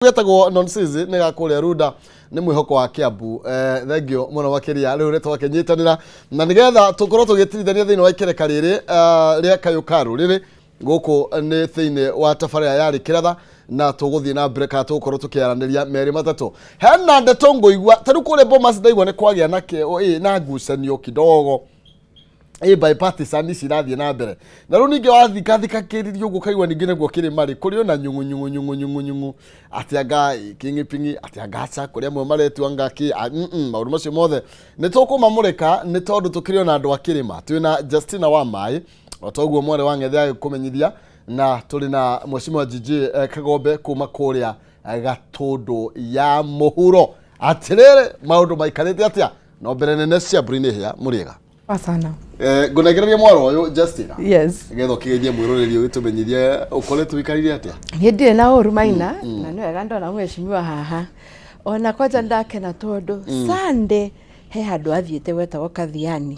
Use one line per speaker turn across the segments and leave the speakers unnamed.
Getagwo Nonsizi nĩ ga kũrĩa Runda nĩ mwĩhoko wa Kiambu. Thengio mũno makĩria rĩu nĩ twakĩnyitanĩra na nĩgetha tũkorwo tũgĩtirithania thĩinĩ wa ikereka rĩrĩ rĩa kayũ ka rũrĩrĩ gũkũ nĩ thĩinĩ wa tabarĩra ya Rĩkĩratha na tũgũthiĩ na mbere kana tũgũkorwo tũkĩaranĩria merĩ matatũ. Hena ndeto ngũigua ta rĩu kũrĩa Bomas ndaigua nĩ kwagĩa na kĩ na ngucanio kidogo ĩ bipartisan ici irathiĩ na mbere na rĩu ningĩ wathikathikakĩrĩria ũguo ũkaigua ningĩ naguo kĩrĩma rĩ kũrĩ ona nyung'u nyung'u nyung'u nyung'u nyung'u atĩ anga kĩng'iping'i atĩ anga aca kũrĩ amwe maretua anga kĩ maũndũ macio mothe nĩ tũkũmamũrĩka nĩ tondũ tũkĩrĩ ona andũ a kĩrĩma twĩ na Justina wa maĩ o ta ũguo mwarĩ wa ng'ethe agĩkũmenyithia na tũrĩ na Mheshimiwa GG Kagombe kuma kũrĩa Gatũndũ ya mũhuro. Atĩrĩrĩ, maũndũ maikarĩte atĩa? No mbere nene cia mbũri nĩ hĩa mũrĩega.
Poa sana.
Ngũnengereria mwaro ũyũ Justina.
Yes.
Nĩgetha ũkĩgeithie mwĩroreri ũgĩtũmenyithie ũkoretwo ũikarire atĩa.
Niĩ ndirĩ na ũru maina na nĩ wega ndona mheshimiwa haha. Ona kwanja ndakena tondũ Sunday he handũ athiĩte gwetagwo Kathiani.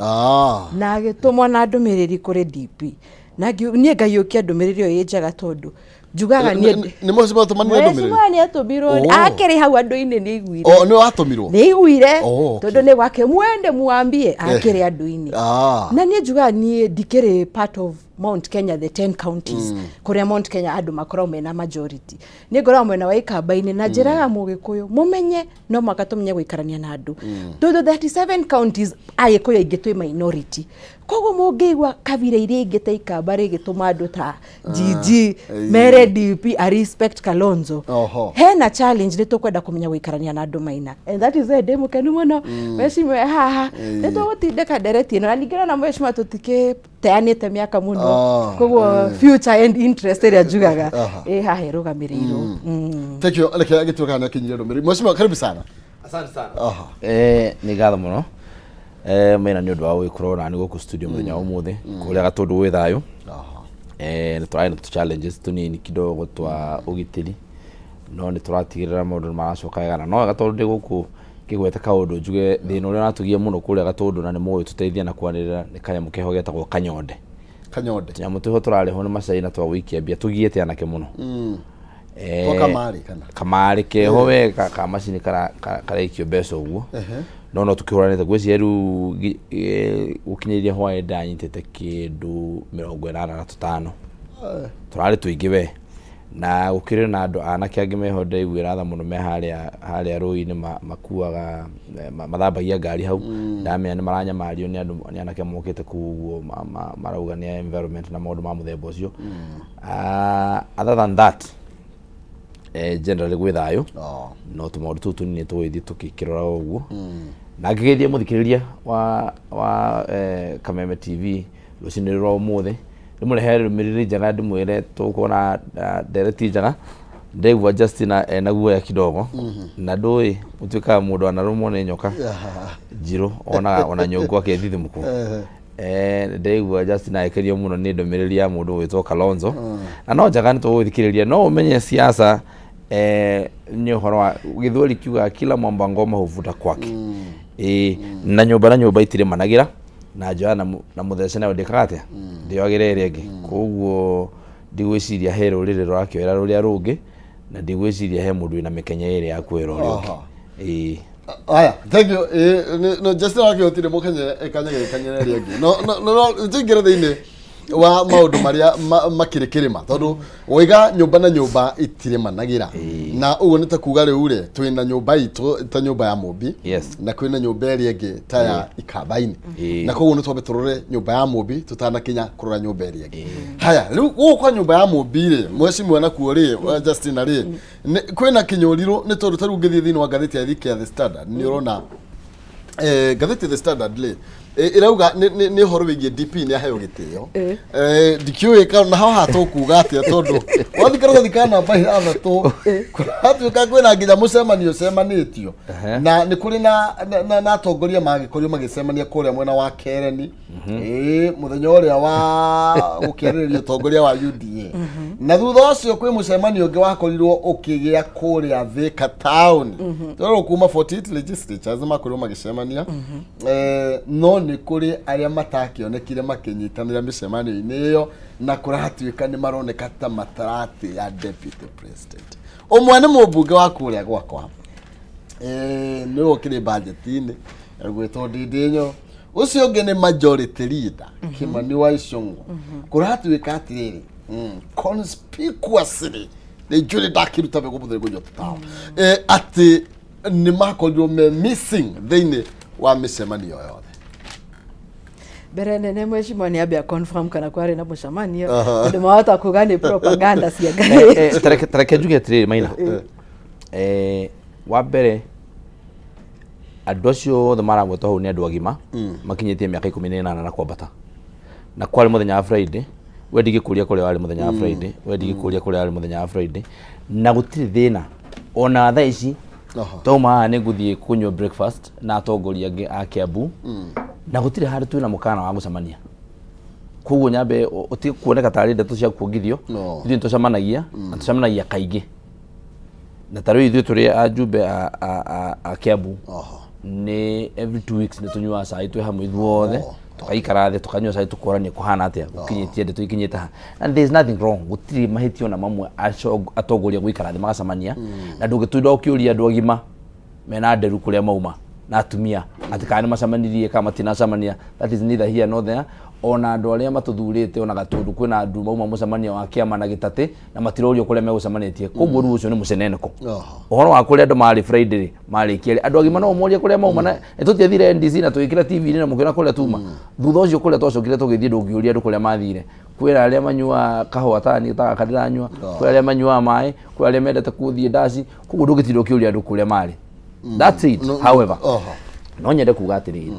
Na agĩtũmwo na ndũmĩrĩri kũrĩ DP. Na niĩ ngaiyũkia ndũmĩrĩri ĩyo ĩ njega tondũ njugaga niĩ
Nĩ mheshimiwa atũmanire ndũmĩrĩri?
Mheshimiwa nĩ atũmirwo.
Oh.
Akĩrĩ hau andũ-inĩ nĩ aiguire.
Oh, nĩ watũmirwo?
Nĩ aiguire.
Oh, okay.
Tondũ nĩ gwake mwende mwambie akĩrĩ andũ-inĩ. Na niĩ njugaga niĩ ndikĩrĩ part of Mount Kenya, the 10 counties kũrĩa Mount Kenya andũ makoragwo mena majority. Niĩ ngoragwo mwena wa Ikamba-inĩ na njĩraga mũgĩkũyũ mũmenye no mũhaka tũmenye gũikarania na andũ tondũ 37 counties agĩkũyũ aingĩ twĩ minority. Koguo mũngĩigua kabira iria ingĩ ta Ikamba rĩgĩtũma andũ ta GG mere DP a respect Kalonzo. Hena challenge nĩ tũkwenda kũmenya gũikarania na andũ maina, and that is why ndĩ mũkenu mũno mheshimiwa haha nĩ tũgũtindĩka ndereti ĩno na ningĩ ona mheshimiwa tũtikĩteanĩte mĩaka mũno. Koguo future and interest ĩrĩa njugaga ĩ haha ĩrũgamĩrĩirwo.
Thank you. Reke agĩtuĩka kana akinyire ndũmĩrĩri. Mheshimiwa, karibu sana.
Asante sana. Nĩ ngatho mũno mena nĩ ũndũ wa gũgĩkorwo nani gũkũ studio mũthenya wa ũmũthĩ kũrĩa Gatũndũ gwĩ thayũ. Nĩ tũrarĩ na tũ challenges tũnini kidogo twa ũgitĩri no nĩ tũratigĩrĩra maũndũ nĩ maracoka wega na no wega tondũ ndĩ gũkũ ngĩgweta kaũndũ njuge thĩna ũrĩa ũratũgia mũno kũrĩa Gatũndũ na nĩ mũgũgĩtũteithia na kwanĩrĩra nĩ kanyamũ keho getagwo kanyonde.
Kanyonde.
Tũnyamũ twĩho tũrarĩhwo nĩ macaina twa gũikia mbia tũgiĩte anake mũno.
Twa kamarĩ kana?
Kamarĩ keho we ka macini karaikio mbeca ũguo no tũkĩhũranĩte ngwĩciria rĩu gũkinyĩria hwaĩ ndanyitĩte kĩndũ 85. Tũrarĩ tũingĩ we na gũkĩrĩ na andũ anake angĩ meho ndaiguĩra tha mũno me harĩa harĩa rũĩ-inĩ makuaga mathambagia ngari hau. Ndamenya nĩ maranyamario nĩ andũ nĩ anake mokĩte kũu ũguo marauga nĩ a environment na maũndũ ma mũthemba ũcio. Other than that, generally gwĩ thayũ. No tũmaũndũ tũu tũnini tũgũgĩthiĩ tũkĩkĩroraga ũguo na ngĩgeithia mũthikĩrĩria wa Kameme TV rũcinĩ rwa ũmũthĩ ndĩmũrehere ndũmĩrĩri njega ndĩmwĩre tũgũkorwo na ndereti njega. Ndaigua Justina ena guoya kidogo na ndũĩ gũtuĩkaga mũndũ anarũmwo nĩ nyoka njirũ onaga ona nyũngũ akethithimũkwo. Ndaigua Justin agĩkenio mũno nĩ ndũmĩrĩri ya mũndũ ũgwĩtwo Kalonzo na no njega nĩ tũgũthikĩrĩria no ũmenye siasa nĩ ũhoro wa gĩthweri kiugaga kila mwamba ngoma huvuta kwake. Ĩĩ na nyũmba na nyũmba itirĩmanagĩra na njoya na mũthece nayo ndĩkaga atĩa ndĩoyagĩra ĩrĩa ĩngĩ. Koguo ndigwĩciria he rũrĩrĩ rũrakĩoera rũrĩa rũngĩ na ndigwĩciria he mũndũ wĩna mĩkenya ĩrĩ ya kuoera ũrĩa ũngĩ. Ĩĩ.
Aya, thank you. No Justin akĩhotire mũkenye ĩkanyege ĩkanyere ĩrĩa ĩngĩ. No no no tũingĩre thĩinĩ wa maũndũ marĩa makĩrĩ kĩrĩma tondũ woiga nyũmba na nyũmba itirĩmanagĩra na ũguo nĩ ta kuga rĩu rĩ twĩna nyũmba itũ ta nyũmba ya Mũmbi na kwĩna nyũmba ĩrĩa ĩngĩ ta ya Ikamba-inĩ na koguo nĩ twambe tũrore nyũmba ya Mũmbi tũtanakinya kũrora nyũmba ĩrĩa ĩngĩ. Haya, rĩu gũkũ kwa nyũmba ya Mũmbi rĩ mheshimiwa nakuo rĩ Justina rĩ kwĩna kĩnyũrirũ nĩ tondũ ta rĩu ũngĩthiĩ thĩinĩ wa ngathĩti ya Thika ya The Standard nĩ ũrona ngathĩti ya The Standard rĩ ĩrauga nĩ ũhoro wĩgiĩ DP nĩ aheo gĩtĩo. Ndikĩũĩ kana haha tũkuga atĩa tondũ wathiĩ karatathi ka namba 6 kũratuĩka kwĩna nginya mũcemanio ũcemanĩtio na nĩ kũrĩ na atongoria magĩkorirwo magĩcemania kũrĩa mwena wa Kereni ĩĩ mũthenya ũrĩa wa gũkĩarĩrĩria ũtongoria wa UDA na thutha ũcio kwĩ mũcemanio ũngĩ wakorirwo ũkĩgĩa kũrĩa Thika town tondũ kuma 48 legislatures makorirwo magĩcemania. No nĩ kũrĩ arĩa matakĩonekire makĩnyitanĩra mĩcemanio-inĩ ĩyo na kũratuĩka nĩ maroneka ta mataratĩa deputy president. Ũmwe nĩ mũmbunge wa kũrĩa gwakwa, nĩwe ũkĩrĩ budget-inĩ, egwĩtwo Ndindi Nyoro. Ũcio ũngĩ nĩ majority leader Kimani wa Ichung'wa. Kũratuĩka atĩrĩrĩ, conspicuously nĩ njũĩ ndakĩruta mbegũ mũtheri kũnyua tũtawa, atĩ nĩ makorirwo me missing thĩinĩ wa mĩcemanio yothe.
Mbere nene, mheshimiwa nĩ ambe confirm kana kwarĩ na mũcemanio, tondũ mahota kuga nĩ propaganda cia Ngai.
Tareke njuge atĩrĩrĩ, Maina, wa mbere, andũ acio othe maragwetwo hau nĩ andũ agima makinyĩtie mĩaka 18 na kwambata, na kwarĩ mũthenya wa Friday. We ndingĩkũria kũrĩa warĩ mũthenya wa Friday, we ndingĩkũria kũrĩa warĩ mũthenya wa Friday, na gũtirĩ thĩna ona thaa ici. Twauma haha nĩ ngũthiĩ kũnyua breakfast na atongoria angĩ a Kiambu, na gũtirĩ handũ twĩna mũkana wa gũcemania. Koguo nyambe ũtige kuoneka tarĩ ndeto cia kuongithio.
No.
Ithuĩ nĩtũcemanagia, na tũcemanagia kaingĩ, na ta rĩu ithuĩ tũrĩ ajumbe a Kiambu, nĩ every 2 weeks nĩ tũnyuaga cai twĩ hamwe ithuothe, tũgaikara thĩ, tũkanyua cai, tũkorania kũhana atĩa, gũkinyĩtie ndeto ikinyĩte ha, and there is nothing wrong. Gũtirĩ mahĩtia ona mamwe atongoria gũikara thĩ magacemania, na ndũngĩtũinda ũkĩũria andũ agima mena nderu kũrĩa mauma na atumia atĩ kana nĩ macemanirie kana matinacemania. That is neither here nor there. Ona andũ arĩa matũthurĩte, ona Gatũndũ kwĩna andũ mauma mũcemanio wa kĩama na gĩtatĩ na matirorio kũrĩa megũcemanĩtie. Koguo rĩu ũcio nĩ mũceneneko. Ũhoro wa kũrĩa andũ marĩ Friday rĩ, marĩkia rĩ, andũ agima no morie kũrĩa mauma? Na nĩtũtiathire NDC na tũgĩkĩra TV-inĩ na mũkĩona kũrĩa tuma. Thutha ũcio kũrĩa twacokire tũgĩthiĩ, ndũngĩũria andũ kũrĩa mathire. Kwĩna arĩa manyuaga kahũa tani ta gaka ndĩranyua, kwĩ arĩa manyuaga maĩ, kwĩ arĩa mendete gũthiĩ ndaci. Koguo ndũngĩtinda ũkĩũria andũ kũrĩa marĩ. That's it. However, no nyende kuga atĩrĩrĩ,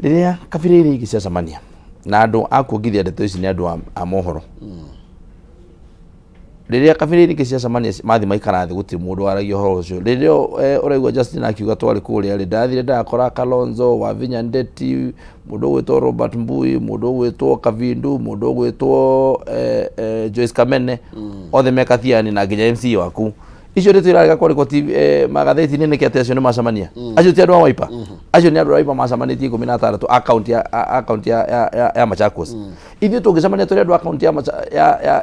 rĩrĩa kabira iria ingĩ ciacemania na andũ a kuongithia ndeto ici nĩ andũ a mohoro, rĩrĩa kabira iria ingĩ ciacemania, mathi maikara thĩ, gũtirĩ mũndũ waragia ũhoro ũcio. Rĩrĩa ũraigua Justin akiuga twarĩ kũrĩa rĩ, ndathire ndakora Kalonzo, Wavinya Ndeti, mũndũ ũgwĩtwo Robert Mbui, mũndũ ũgwĩtwo Kavindu, mũndũ ũgwĩtwo Joyce Kamene, othe me Kathiani na nginya MC waku. Icio ndeto irarega kwandĩkwo TV, magathĩti-inĩ nĩkĩ atĩ acio nĩ macemania? Acio ti andũ a Wiper? Acio nĩ andũ a Wiper macemanĩtie 16 a kaunti ya a kaunti ya Machakos. Ithuĩ tũngĩcemania tũrĩ andũ a kaunti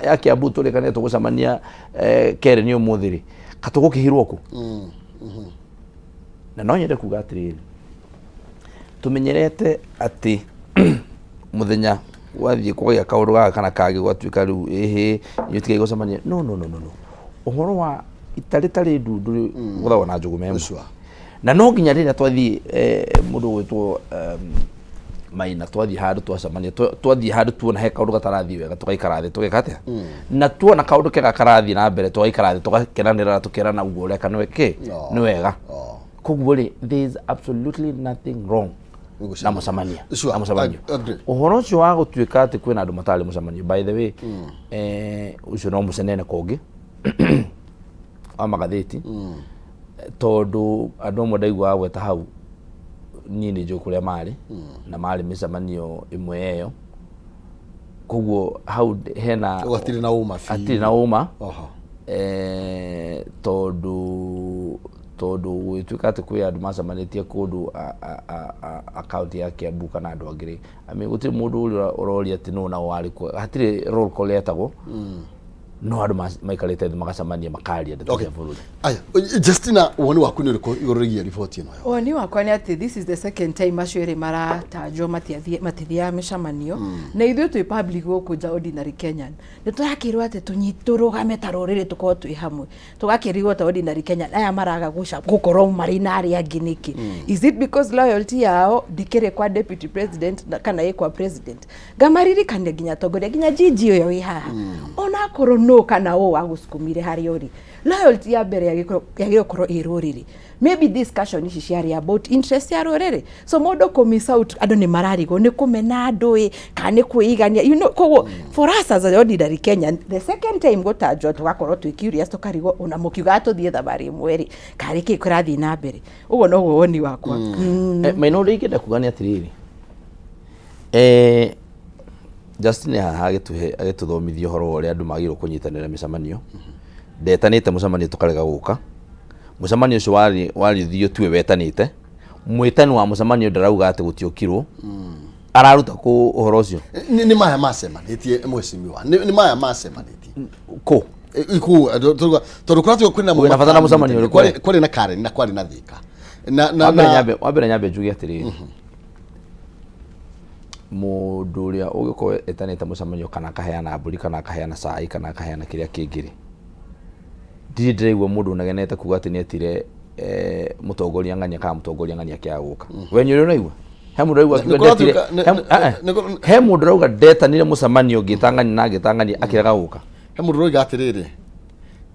ya Kiambu, tũrĩkane tũgũcemania Keren ũmũthĩ rĩ, katũgũkĩhirwo kũ? Na no nyende kuga atĩrĩrĩ, tũmenyerete atĩ mũthenya gwathiĩ kwagĩa kaũndũ gaka kana kangĩ, gwatuĩka rĩu ĩhĩ, inyuĩ tigai gũcemania. No, no, no, no, no, ũhoro wa itarĩ tarĩ ndundu gũthagwo na njũgũma ĩmwe. Na no nginya rĩrĩa twathiĩ, mũndũ ũgwĩtwo Maina, twathiĩ handũ twacemania, twathiĩ handũ tuona he kaũndũ gatarathiĩ wega, tũgaikara thĩ tũgeka atĩa? Na tuona kaũndũ kega karathiĩ na mbere, tũgaikara thĩ tũgakenanĩra na tũkerana ũguo ũreka nĩ kĩ nĩ wega. Koguo rĩ, there is absolutely nothing wrong na mũcemanio na mũcemanio.
I agree.
Ũhoro ũcio wa gũtuĩka atĩ kwĩna andũ matarĩ mũcemanio, by the way, ũcio no mũcenene kũngĩ wa magathĩti, tondũ andũ amwe ndaiguaga gweta hau, niĩ nĩ njũĩ kũrĩa marĩ na marĩ mĩcemanio ĩmwe ĩyo. Koguo hau hena
Hatirĩ na ũma biũ.
Hatirĩ na ũma. Tondũ gũgĩtuĩka atĩ kwĩ andũ macemanĩtie kũndũ a kaunti ya Kiambu kana andũ angĩ rĩ, I mean, gũtirĩ mũndũ ũrĩa ũroria atĩ nũ na warĩ kuo. Hatirĩ roll call yetagwo, no andũ maikarĩte thĩ magacemania makaria ndeto cia bũrũri.
Aya, Justina, woni waku nĩ ũrĩkũ igũrũ rĩgiĩ riboti ĩno?
Woni wakwa nĩ atĩ this is the second time acio erĩ maratanjwo matithiaga mĩcemanio, na ithuĩ twĩ public gũkũ nja, ordinary Kenyan, nĩ tũrakĩrwo atĩ tũrũgame ta rũrĩrĩ, tũkorwo twĩ hamwe. Tũgakĩrigwo ta ordinary Kenyan, aya maraga gũkorwo marĩ na arĩa angĩ nĩkĩ? Is it because loyalty yao ndikĩrĩ kwa deputy president kana ĩ kwa president? Ngamaririkania nginya atongoria, nginya Gigi ũyũ wĩ haha, ona akorwo no kana ũ wagũcukumire harĩa ũrĩ, loyalty ya mbere yagĩrĩirwo gũkorwo ĩ rũrĩrĩ. Maybe discussion ici ciarĩ about interest ya rũrĩrĩ, so mũndũ kũ miss out, andũ nĩ mararigwo nĩ kũmena andũ ĩ kana nĩ kwĩigania. Koguo for us as an ordinary Kenyan, the second time gũtanjwo, tũgakorwo twĩ curious, tũkarigwo ona mũkiugaga tũthiĩ thabarĩ ĩmwe rĩ, karĩ kĩ kĩrathiĩ na mbere? Ũguo noguo woni wakwa.
Maina, ũrĩa ingĩenda kuga nĩ atĩrĩrĩ, Justin haha agĩtũhe agĩtũthomithia ũhoro wa ũrĩa andũ magĩrĩirwo kũnyitanĩra mĩcemanio. Ndetanĩte mũcemanio tũkarega gũka. Mũcemanio ũcio warĩ ũthio tiwe wetanĩte. Mwĩtani wa mũcemanio ndarauga atĩ gũtiokirwo. Araruta kũ ũhoro ũcio?
Nĩ maya macemanĩtie, mheshimiwa, nĩ maya macemanĩtie.
Kũ?
Ikuũ tondũ kũratuĩka kwĩna
Kwĩna bata na mũcemanio ũrĩkũ?
Kwarĩ na Karen na kwarĩ na Thika na
Wambere nyambe njuge atĩrĩrĩ, mũndũ ũrĩa ũngĩkorwo etanĩte mũcemanio kana akaheana mbũri kana akaheana cai kana akaheana kĩrĩa kĩngĩ rĩ, ndirĩ ndĩraigua mũndũ ũnegenete kuga atĩ nĩetire mũtongoria ng'ania kana mũtongoria ng'ania akĩaga gũka. We nĩ ũrĩ ũraigua? He mũndũ ũraigua akiuga ndetire he mũndũ ũrauga ndetanire mũcemanio ngĩta ng'ania na ngĩta ng'ania akĩrega gũka.
He mũndũ ũroiga atĩrĩrĩ,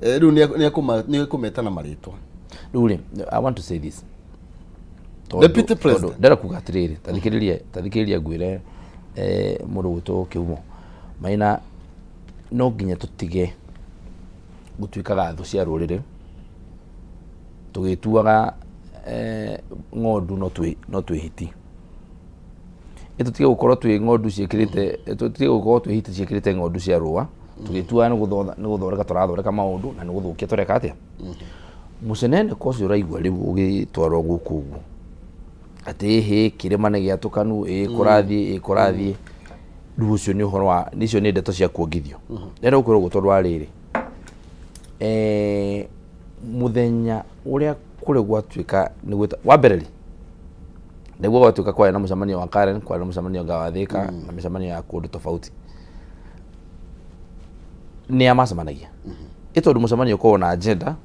rĩu nĩ ekũmeta na marĩtwa.
Rĩu rĩ, I want to say this.
Deputy President.
Ndĩrenda kuga atĩrĩrĩ, ta thikĩrĩria ngwĩre mũndũ ũgwĩtwo Kĩhumo Maina, no nginya tũtige gũtuĩkaga thũ cia rũrĩrĩ tũgĩtuaga ng'ondu no twĩ hiti. Ĩ tũtige gũkorwo twĩ ng'ondu ciĩkĩrĩte, tũtige gũkorwo twĩ hiti ciĩkĩrĩte ng'ondu cia rũa, tũgĩtuaga nĩ gũthondeka tũrathondeka maũndũ na nĩ gũthũkia tũreka atĩa. Mũceneneko ũcio ũraigua rĩu ũgĩtwarwo gũkũ ũguo atĩ ĩhĩ kĩrĩma nĩ gĩatũkanu, ĩ kũrathiĩ, ĩ kũrathiĩ, rĩu ũcio nĩ ũhoro wa, icio nĩ ndeto cia kuongithio. Ndĩrenda gũkwĩra ũguo tondũ wa rĩrĩ, mũthenya ũrĩa kũrĩ gwatuĩka nĩ gwĩta, wa mbere rĩ, nĩguo gwatuĩka kwarĩ na mũcemanio wa Karen, kwarĩ na mũcemanio anga wa Thika, na mĩcemanio ya kũndũ tofauti. Nĩ a macemanagia? Ĩ tondũ mũcemanio ũkoragwo na agenda.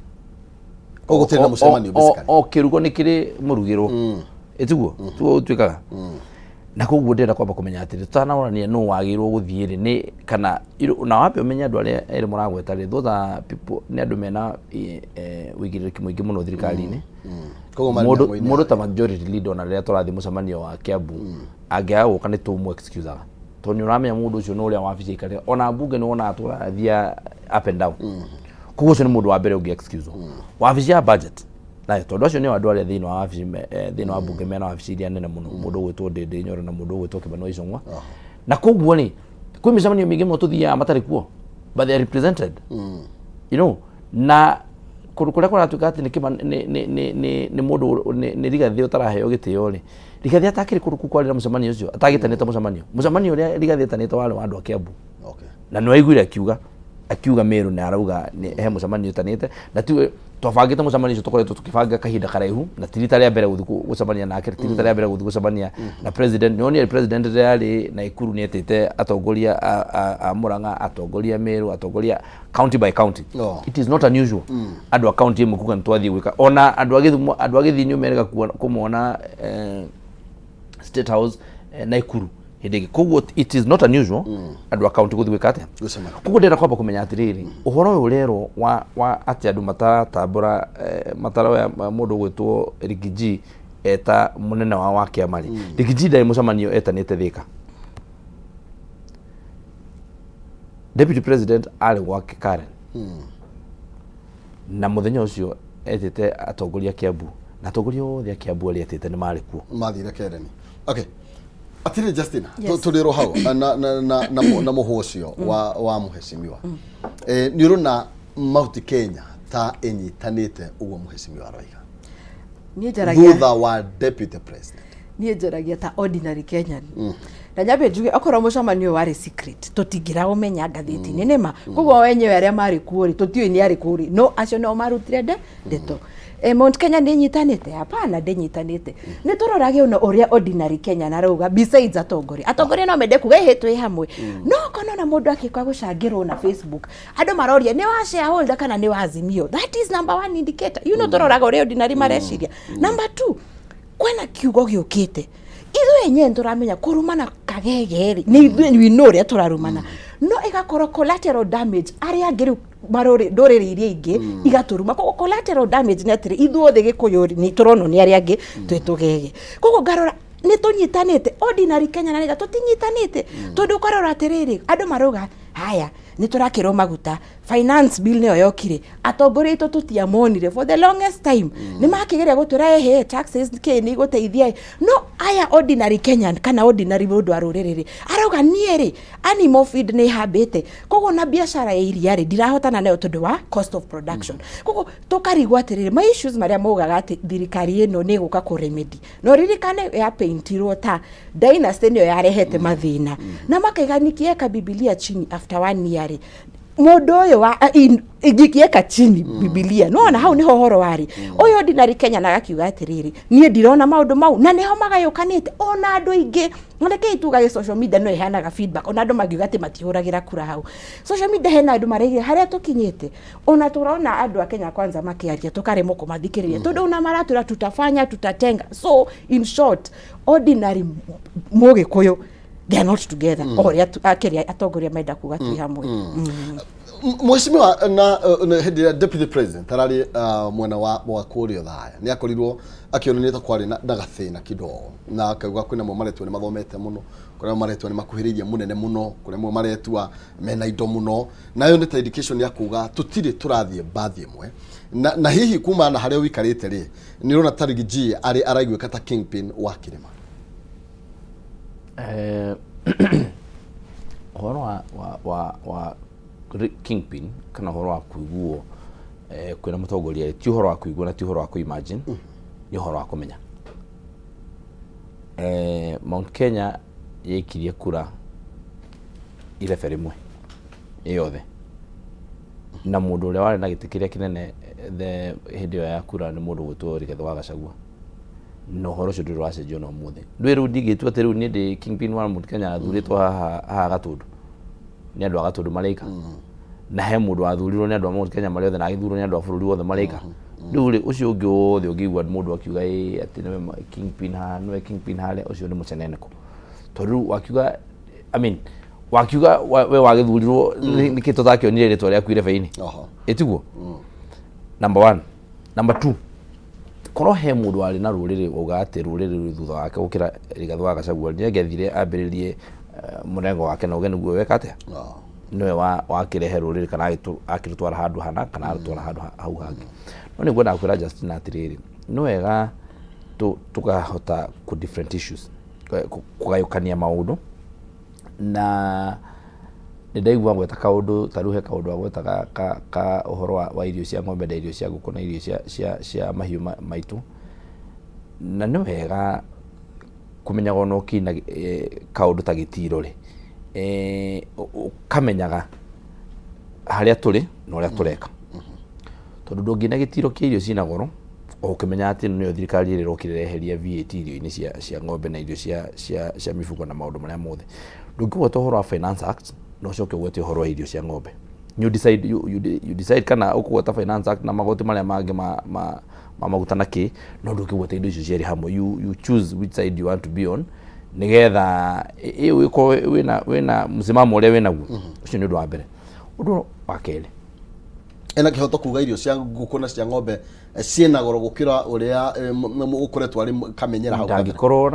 Koguo gũtirĩ na mũcemanio basically.
O kĩrugo nĩ kĩrĩ mũrugĩrwo. Ĩ tiguo? Tiguo gũtuĩkaga? Na koguo ndĩrenda kwamba kũmenya atĩrĩ, tũtanaũrania nũ wagĩrĩirwo gũthiĩ rĩ, nĩ kana na wambe ũmenye andũ arĩa erĩ mũragweta rĩ, those are people, nĩ andũ mena ũigĩrĩrĩki mũingĩ mũno thirikari-inĩ.
Koguo marĩ
Mũndũ
mĩhango-inĩ
mũndũ ta
yao.
majority leader ona rĩrĩa tũrathiĩ mũcemanio wa Kiambu, angĩaga gũka nĩ tũmũ excusaga. Tondũ nĩ ũramenya mũndũ ũcio nĩ ũrĩa wabici aikarĩte. Ona mbunge nĩ wonaga tũrathiĩ up and down. Koguo ũcio nĩ mũndũ wa mbere ũngĩ excuse. Wabici ya budget nayo, tondũ acio nĩo andũ arĩa thĩinĩ wa wabici thĩinĩ wa mbunge mena wabici iria nene mũno, mũndũ ũgwĩtwo Ndindi Nyoro na mũndũ ũgwĩtwo Kĩmani wa Ichung'wa. Na koguo rĩ, kwĩ mĩcemanio mĩingĩ mũno tũthiaga matarĩ kuo, but they are represented. You know, na kũndũ kũrĩa kũratuĩka atĩ nĩ Kĩmani, nĩ, nĩ, nĩ, nĩ, nĩ mũndũ, nĩ, nĩ Rigathĩ ũtaraheo gĩtĩo rĩ, Rigathĩ atakĩrĩ kũndũ kũu kwarĩ na mũcemanio ũcio, atagĩtanĩte mũcemanio. Mũcemanio ũrĩa Rigathĩ etanĩte warĩ wa andũ a Kiambu. Na nĩ waiguire akiuga Meru nĩ arauga nĩ he mũcemanio etanĩte, na tiwe twabangĩte mũcemanio ũcio, tũkoretwo tũkĩbanga kahinda karaihu, na ti rita rĩa mbere gũthiĩ gũcemania nake, ti rita rĩa mbere gũthiĩ gũcemania na president. Nĩ wonire president rĩrĩa arĩ Naikuru nĩ etĩte atongoria a Murang'a, atongoria Meru, atongoria county by county. It is not unusual andũ a county ĩmwe kuga nĩ twathiĩ gwĩka, ona andũ a Gĩthumo, andũ a Gĩthii nĩ merĩga kũmona State House Naikuru hĩndĩ ĩngĩ. Koguo it is not unusual andũ a county gũthiĩ gwĩka atĩa?
Gũcemania.
Koguo ndĩrenda kwamba kũmenya atĩrĩrĩ, ũhoro ũyũ ũrerwo wa atĩ andũ mataratambũra, mataroya mũndũ ũgwĩtwo Riggy G eta mũnene wao wa kĩama rĩ, Riggy G ndarĩ mũcemanio etanĩte Thika. Deputy President arĩ gwake Karen, na mũthenya ũcio etĩte atongoria a Kiambu, na atongoria othe a Kiambu arĩa etĩte nĩ marĩ kuo.
Mathire Karen. Okay. Atĩrĩ Justina,
Yes.
tũrĩ ro hau na mũhũ ũcio wa mũhecimiwa. Nĩ ũrona Mount Kenya ta ĩnyitanĩte ũguo mũhecimiwa aroiga?
Niĩ njaragia
Thutha wa deputy president.
Niĩ njaragia ta ordinary Kenyan. Na nyambe njuge okorwo mũcemanio ũyũ warĩ secret, tũtingĩraũmenya ngathĩti-inĩ nĩma. Koguo wenyewe arĩa marĩ kuo rĩ, tũtiũĩ nĩ arĩkũ rĩ, no acio nĩo marutire ndeto. Mount Kenya nĩ ĩnyitanĩte? Hapana, ndĩnyitanĩte. Nĩ tũrorage ona ũrĩa ordinary Kenyan arauga besides atongoria. Atongoria no mende kuga ĩhĩ twĩ hamwe. No okorwo na mũndũ akĩka gũcangĩrwo na Facebook, andũ maroria nĩ wa shareholder kana nĩ wa Azimio. That is number one indicator. You know tũroraga ũrĩa ordinary mareciria. Number two, kwĩna kiugo gĩũkĩte. Ithuĩ enyewe nĩtũramenya kũrumana kagege rĩ, nĩ ithuĩ we know ũrĩa tũrarumana. No ĩgakorwo collateral damage arĩa angĩ rĩu marũrĩ ndũrĩrĩ iria ingĩ igatũruma. Koguo collateral damage nĩ atĩrĩ, ithuothe Gĩkũyũ rĩ, nĩ tũronwo nĩ arĩa angĩ twĩ tũgege. Koguo ngarora nĩ tũnyitanĩte ordinary Kenya na nĩga tũtinyitanĩte, tondũ ũkarora atĩrĩrĩ, andũ marauga haya nĩ tũrakĩrwo maguta, finance bill nĩyo yokire, atongoria aitũ tũtiamonire for the longest time, nĩ makĩgeria gũtwĩra ehe taxes kĩ nĩ igũteithia, no aya ordinary Kenyan kana ordinary mũndũ wa rũrĩrĩ rĩ, arauga niĩ rĩ animal feed nĩ hambĩte, koguo na biacara ya iria rĩ ndirahotana nayo tondũ wa cost of production. Koguo tũkarigwo atĩrĩrĩ, ma issues marĩa maugaga atĩ thirikari ĩno nĩ ĩgũka kũ remedy, no ririkane ya paintirwo ta dynasty nĩyo yarehete mathĩna, na makaiga nikiweka Bibilia chini after one year rĩ, Mũndũ ũyũ wa ingĩkieka chini Bibilia nona hau niho horo warĩ ũyũ ordinary Kenya na agakiuga atĩrĩrĩ, niĩ ndirona maũndũ mau na nĩho magayũkanĩte. Ona andũ aingĩ, na rekei tugage social media no ĩheanaga feedback, ona andũ mangiuga atĩ matihũragĩra kura hau social media, hena andũ maraigire harĩa tũkinyĩte. Ona tũrona andũ a Kenya Kwanza makĩaria, tũkaremwo kũmathikĩrĩria tondũ ona maratwĩra tutafanya, tutatenga. So in short, ordinary Mũgĩkũyũ, they are not together o ũrĩa akĩria atongoria menda kuga twĩ hamwe.
Mheshimiwa, na hĩndĩ ĩrĩa deputy president ararĩ mwena wa kũrĩa Othaya, nĩ akorirwo akĩonania ta kwarĩ na gathĩna kidogo, na akauga kwĩna amwe maretua nĩ mathomete mũno, kũrĩa amwe maretua nĩ makuhĩrĩirie mũnene mũno, kũrĩa amwe maretua mena indo mũno, nayo nĩ ta indication ya kuga tũtirĩ tũrathiĩ mbathi ĩmwe. Na hihi kuma na harĩa ũikarĩte rĩ, nĩ ũrona ta Riggy G arĩ araiguĩka ta kingpin wa kĩrĩma?
Ũhoro wa kingpin kana ũhoro wa kũiguo kwĩna mũtongoria rĩ, ti ũhoro wa kũigua na ti ũhoro wa kũ-imagine, nĩ ũhoro wa kũmenya. Mount Kenya yaikirie kura irebe rĩmwe ĩyothe, na mũndũ ũrĩa warĩ na gĩtĩ kĩrĩa kĩnene the hĩndĩ ĩyo ya kura nĩ mũndũ gwĩtwo Rigathĩ wa Gachagua, na ũhoro ũcio ndũrĩ ũracenjio na ũmũthĩ. Ndũĩ rĩu ndingĩtua atĩ rĩu niĩ ndĩ kingpin wa Mount Kenya athurĩtwo haha Gatũndũ nĩ andũ a Gatũndũ marĩka, na he mũndũ wathurirwo nĩ andũ a Mount Kenya marĩ othe, na agĩthurwo nĩ andũ a bũrũri wothe marĩka. Rĩu rĩ, ũcio ũngĩ wothe ũngĩigua mũndũ akiuga ĩ atĩ nĩwe kingpin haha, nĩwe kingpin harĩa, ũcio nĩ mũceneneko, tondũ rĩu wakiuga, I mean, wakiuga we wagĩthurirwo nĩkĩ tũtakĩonire rĩtwa rĩaku irebe-inĩ? Ĩtiguo number one. Number two, korwo he mũndũ warĩ na rũrĩrĩ wauga atĩ rũrĩrĩ rwĩ thutha wake gũkĩra Rigathĩ wa Gachagua, nĩ angĩathire ambĩrĩrie mũrengo wake na uge nĩguo weka atĩa, nĩwe wakĩrehe rũrĩrĩ kana akĩrũtwara handũ hana kana arũtwara handũ hau hangĩ. No nĩ ngwendaga kwĩra Justina atĩrĩrĩ, nĩ wega tũkahota kũ different issues, kũgayũkania maũndũ. Na nĩ ndaigua gweta kaũndũ ta rĩu, he kaũndũ agwetaga ka ũhoro wa irio cia ng'ombe na irio cia ngũkũ na irio cia mahiũ maitũ. Na nĩ wega kũmenyaga ona ũkĩina kaũndũ ta gĩtiro rĩ, ũkamenyaga harĩa tũrĩ na ũrĩa tũreka, tondũ ndũngĩina gĩtiro kĩa irio cina goro o ũkĩmenya atĩ ĩno nĩyo thirikari ĩrĩa ĩrokire ĩreheria VAT irio-inĩ cia ng'ombe na irio cia mifugo na maũndũ marĩa mothe. Ndũngĩgweta ũhoro wa Finance Act na ũcoke ũgwete ũhoro wa irio cia ng'ombe. You decide kana ũkũgweta Finance Act na magoti marĩa mangĩ ma maguta na kĩ, no ndũngĩgweta indo icio cierĩ hamwe. You choose which side you want to be on, nĩgetha ĩ ũkorwo wĩna msimamo ũrĩa wĩnaguo. Ũcio nĩ ũndũ wa mbere. Ũndũ wa kerĩ,
Ena kĩhoto kuga irio cia ngũkũ na cia ng'ombe ciĩna goro gũkĩra ũrĩa ũkoretwo arĩ kamenyera hau kabere?
Ndangĩkorwo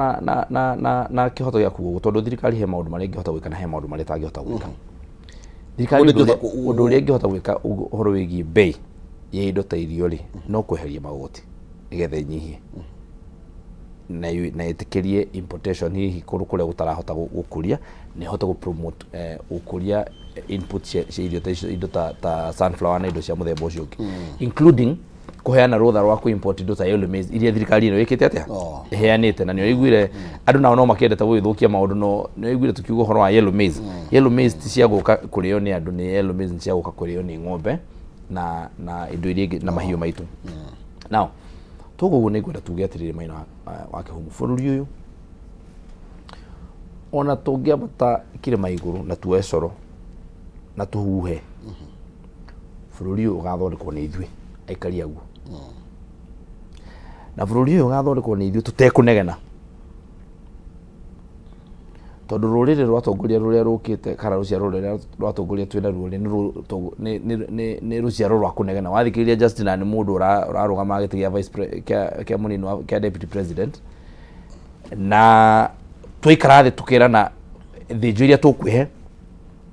na kĩhoto gĩa kuga ũguo, tondũ thirikari he maũndũ marĩa ĩngĩhota gwĩka na he maũndũ marĩa ĩtangĩhota gwĩka. Thirikari
Ũndũ
ũndũ
ĩngĩhota
ũndũ ũrĩa ĩngĩhota gwĩka ũhoro wĩgiĩ bei ya indo ta irio rĩ, no kweheria magoti nĩgetha ĩnyihie na ĩtĩkĩrie importation hihi kũndũ kũrĩa gũtarahota gũkũria, na ĩhote gũ promote gũkũria input cia irio ta icio, indo ta sunflower na indo cia mũthemba ũcio ũngĩ, including kũheana rũtha rwa kũ import indo ta yellow maize iria thirikari ĩno ĩkĩte atĩa, ĩheanĩte. Na nĩ ũiguire andũ nao no makĩendete gũgĩthũkia maũndũ, no nĩ ũiguire tũkiuga ũhoro wa yellow maize. Yellow maize ti cia gũka kũrĩo nĩ andũ, nĩ yellow maize nĩ cia gũka kũrĩo nĩ ng'ombe na indo iria ingĩ na mahiũ maitũ. Now toguo ũguo nĩ ngwenda tuge atĩrĩrĩ, maina wa kĩhumu, bũrũri ũyũ ona tũngĩambata kĩrĩma igũrũ na tuoe coro na tũhuhe, bũrũri ũyũ ũgathondekwo nĩ ithuĩ aikari aguo, na bũrũri ũyũ ũgathondekwo nĩ ithuĩ tũtekũnegena, tondũ rũrĩrĩ rwatongoria rũrĩa rũkĩte kana rũciaro rũrĩa rwatongoria twĩna ruo rĩ, nĩ rũciaro rwa kũnegena. Wathikĩrĩria Justina, nĩ mũndũ ũrarũgama gĩtĩ gĩa vice kĩa mũnini wa kĩa deputy president, na twaikara thĩ tũkĩrana thĩnjo iria tũkwĩhe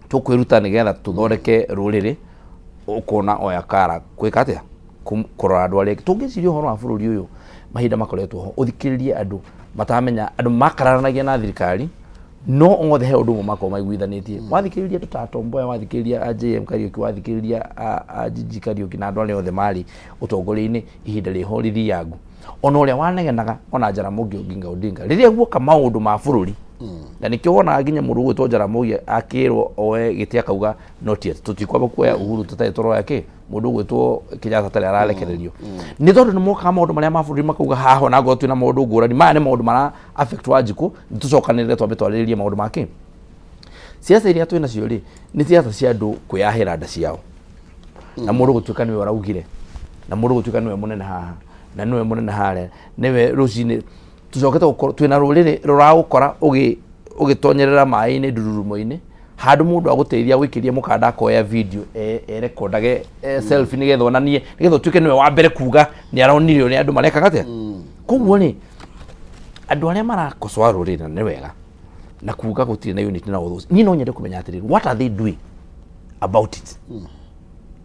tũkwĩruta nĩgetha tũthondeke rũrĩrĩ, ũkona oya kara gwĩka atĩa, kũrora andũ arĩa angĩ. Tũngĩciria ũhoro wa bũrũri ũyũ mahinda makoretwo ho, ũthikĩrĩrie andũ matamenya, andũ makararanagia na thirikari, no othe he ũndũ ũmwe makorwo maiguithanĩtie. Wathikĩrĩria andũ ta Tom Mboya, wathikĩrĩria a JM Kariuki, wathikĩrĩria a GG Kariuki na andũ arĩa othe marĩ ũtongoria-inĩ ihinda rĩho rĩthiangu, ona ũrĩa wanegenaga, ona Jaramogi Oginga Odinga, rĩrĩa guoka maũndũ ma bũrũri. Na nĩkĩo wonaga nginya mũndũ ũgwĩtwo Jaramogi akĩrwo oe gĩtĩ akauga not yet, tũtikwamba kuoya Uhuru tũtarĩ tũroya kĩ mũndũ ũgwĩtwo Kenyatta atarĩ ararekererio, nĩ tondũ nĩ mokaga maũndũ marĩa ma bũrũri makauga haha ona ngorwo twĩna maũndũ ngũrani, maya nĩ maũndũ mara affect Wanjikũ, nĩ tũcokanĩrĩre twambe twarĩrĩrie maũndũ ma kĩ. Siasa iria twĩ nacio rĩ, nĩ siasa cia andũ kwĩyahĩra nda ciao, na mũndũ gũtuĩka nĩwe ũraugire, na mũndũ gũtuĩka nĩwe mũnene haha na nĩwe mũnene harĩa, nĩwe rũcinĩ tũcokete gũkorwo twĩna rũrĩrĩ rũragũkora ũgĩtonyerera maĩ-inĩ ndururumo-inĩ, handũ mũndũ agũteithia gũikĩria mũkanda akoya video erekondage selfie nĩgetha onanie, nĩgetha ũtuĩke nĩwe wa mbere kuga nĩ aronire ũrĩa andũ marekaga atĩa. Koguo rĩ, andũ arĩa marakocoa rũrĩrĩ na nĩ wega na kuga gũtirĩ na unity na all those, niĩ no nyende kũmenya atĩrĩrĩ, what are they doing about it?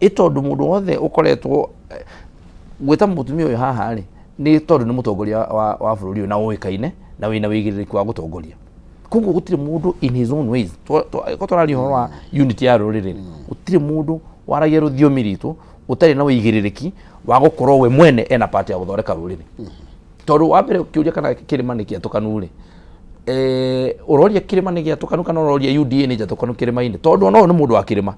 Ĩ tondũ mũndũ wothe ũkoretwo gwĩta mũtumia ũyũ haha rĩ, nĩ tondũ nĩ mũtongoria wa bũrũri ũyũ na ũĩkaine na wĩna wĩigĩrĩrĩki wa gũtongoria. Koguo gũtirĩ mũndũ in his own ways ko tũraria ũhoro wa unity ya rũrĩrĩ, gũtirĩ mũndũ waragia rũthiomi ritũ ũtarĩ na wĩigĩrĩrĩki wa gũkorwo we mwene ena part ya gũthondeka rũrĩrĩ. Tondũ wa mbere ũkĩũria kana kĩrĩma nĩ kĩatũkanu rĩ, ũroria kĩrĩma nĩ gĩatũkanu kana ũroria UDA nĩ njatũkanu kĩrĩma-inĩ? Tondũ ona ũyũ nĩ mũndũ wa kĩrĩma,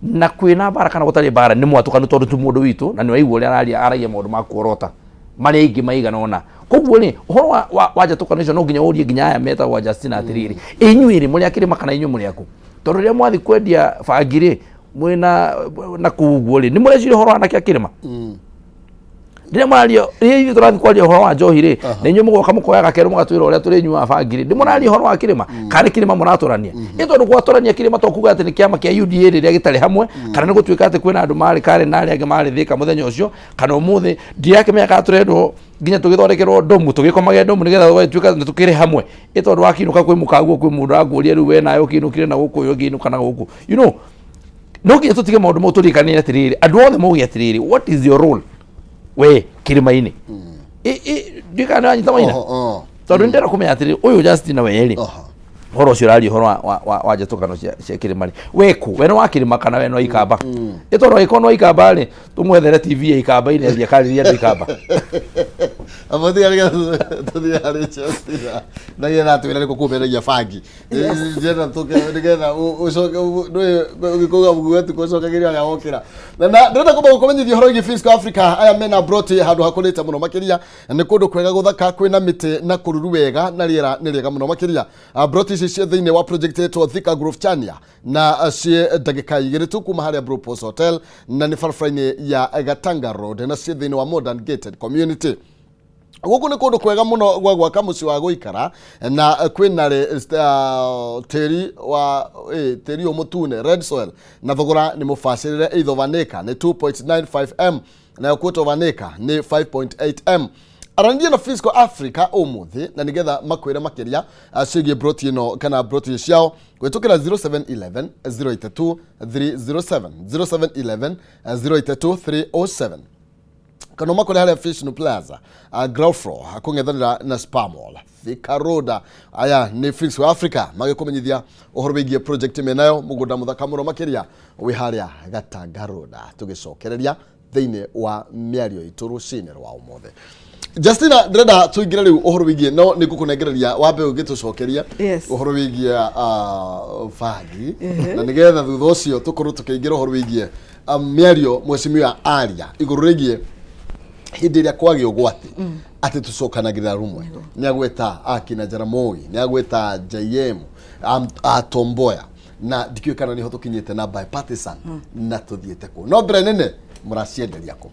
na kwĩna mbara kana gũtarĩ mbara nĩ mwatũkanu, tondũ ti mũndũ witũ na nĩ waigua ũrĩa araria, aragia maũndũ ma kuorota marĩa aingĩ maigana ũna. Koguo rĩ, ũhoro wa njatũkano icio no nginya ũrie nginya aya metagwo Justina atĩrĩrĩ, inyuĩ rĩ, mũrĩ a kĩrĩma kana inyuĩ mũrĩ akũ? Tondũ rĩrĩa mwathiĩ kwendia bangi rĩ, mwĩna na kũu ũguo rĩ, nĩ mũreciria ũhoro wa anake a kĩrĩma? Rĩrĩa mũraria, rĩrĩa ithuĩ tũrathiĩ kwaria ũhoro wa njohi rĩ, na inyuĩ mũgoka mũkoya gakerũ mũgatwĩra ũrĩa tũrĩnyuaga bangi rĩ, nĩ mũraria ũhoro wa kĩrĩma kana nĩ kĩrĩma mũratũrania? Ĩ tondũ gwatũrania kĩrĩma to kuga atĩ nĩ kĩama kĩa UDA rĩrĩa gĩtarĩ hamwe, kana nĩ gũtuĩka atĩ kwĩna andũ marĩ kare na arĩa angĩ marĩ Thĩka mũthenya ũcio kana ũmũthĩ, ndirakĩmenya kana tũrendwo nginya tũgĩthondekerwo ndomu tũgĩkomage ndomu nĩgetha tũgatuĩka nĩ tũkĩrĩ hamwe. Ĩ tondũ wakiinũka kwĩ mũkaguo kwĩ mũndũ arakũria, rĩu we nawe ũkĩinũkire na gũkũ, ũyũ ũngĩ inũka na gũkũ, no nginya tũtige maũndũ mau, tũririkane atĩrĩrĩ, andũ othe mauge atĩrĩrĩ, what is your role we kĩrĩma-inĩ? Ndiũĩ kana nĩwanyita maina.
Oho,
Tondũ nĩndĩrenda kũmenya atĩrĩrĩ, ũyũ Justina we rĩ,
Oho.
ũhoro ũcio ũraria ũhoro wa njatũkano cia kĩrĩma rĩ, we kũ we nĩ wa kĩrĩma kana we nĩ wa ikamba? Ĩ tondũ angĩkorwo nĩ wa ikamba rĩ, tũmwethere TV ya ikamba-inĩ athiĩ akarĩrie andũ ikamba.
Abo tiga nĩgetha tũthiĩ harĩ Justina na getha atwĩre nĩkũ kũmendagia bangi, ndĩrenda tũke nĩgetha ũcoke ndũĩ ũgĩkauga mũguo tu ũcokagĩria harĩa wokĩra. Na ndĩrenda kwamba gũkũmenyithia ũhoro wĩgiĩ Fisco Africa. Aya mena broti handũ hakũrĩte mũno makĩria, nĩ kũndũ kwega gũthaka, kwĩna mĩtĩ na kũruru wega na rĩera nĩ rĩega mũno makĩria. Broti ici ciĩ thĩinĩ wa project ĩtwo Thika Grove Chania na ciĩ ndagĩka 2 tu kuma harĩa Blue Post Hotel, na nĩ barabara-inĩ ya Gatanga Road, na ciĩ thĩinĩ wa modern gated community. Gũkũ nĩ kũndũ kwega mũno gwa gwaka mũciĩ wa gũikara, na kwĩna tĩri wa tĩri ũyũ mũtune, red soil, na thogora nĩ mũbacĩrĩre. Eighth of an acre nĩ 2.95 m, nayo quarter of an acre nĩ 5.8 m. Aranĩria na Fiscal Africa ũmũthĩ na nĩgetha makwĩre makĩria ciĩgiĩ broti ĩno kana broti ciao kũhĩtũkĩra 0711 082 307, 0711 082 307, kana ũmakore harĩa Fishnu Plaza, ground floor, kũng'ethanĩra na Spar Mall, Thika Road. Aya nĩ Phoenix wa Africa magĩkũmenyithia ũhoro wĩgiĩ project menayo, mũgũnda mũthaka mũno makĩria wĩ harĩa Gatanga Road. Tũgĩcokereria thĩinĩ wa mĩario itũ rũcinĩ rwa ũmũthĩ, Justina, ndĩrenda tũingĩre rĩu ũhoro wĩgiĩ, no nĩ ngũkũnengereria wambe ũgĩtũcokeria ũhoro wĩgiĩ bangi, na nĩgetha thutha ũcio tũkorwo tũkĩingĩra ũhoro wĩgiĩ mĩario mheshimiwa aria igũrũ rĩgiĩ hĩndĩ ĩrĩa kwagĩa ũgwati atĩ tũcokanagĩrĩra rumwe. Nĩ agweta akina Jaramogi, nĩ agweta JM, Tomboya, na ndikĩũĩ kana nĩho tũkinyĩte na bipartisan na tũthiĩte kũ, no mbere nene mũracienderia kũ?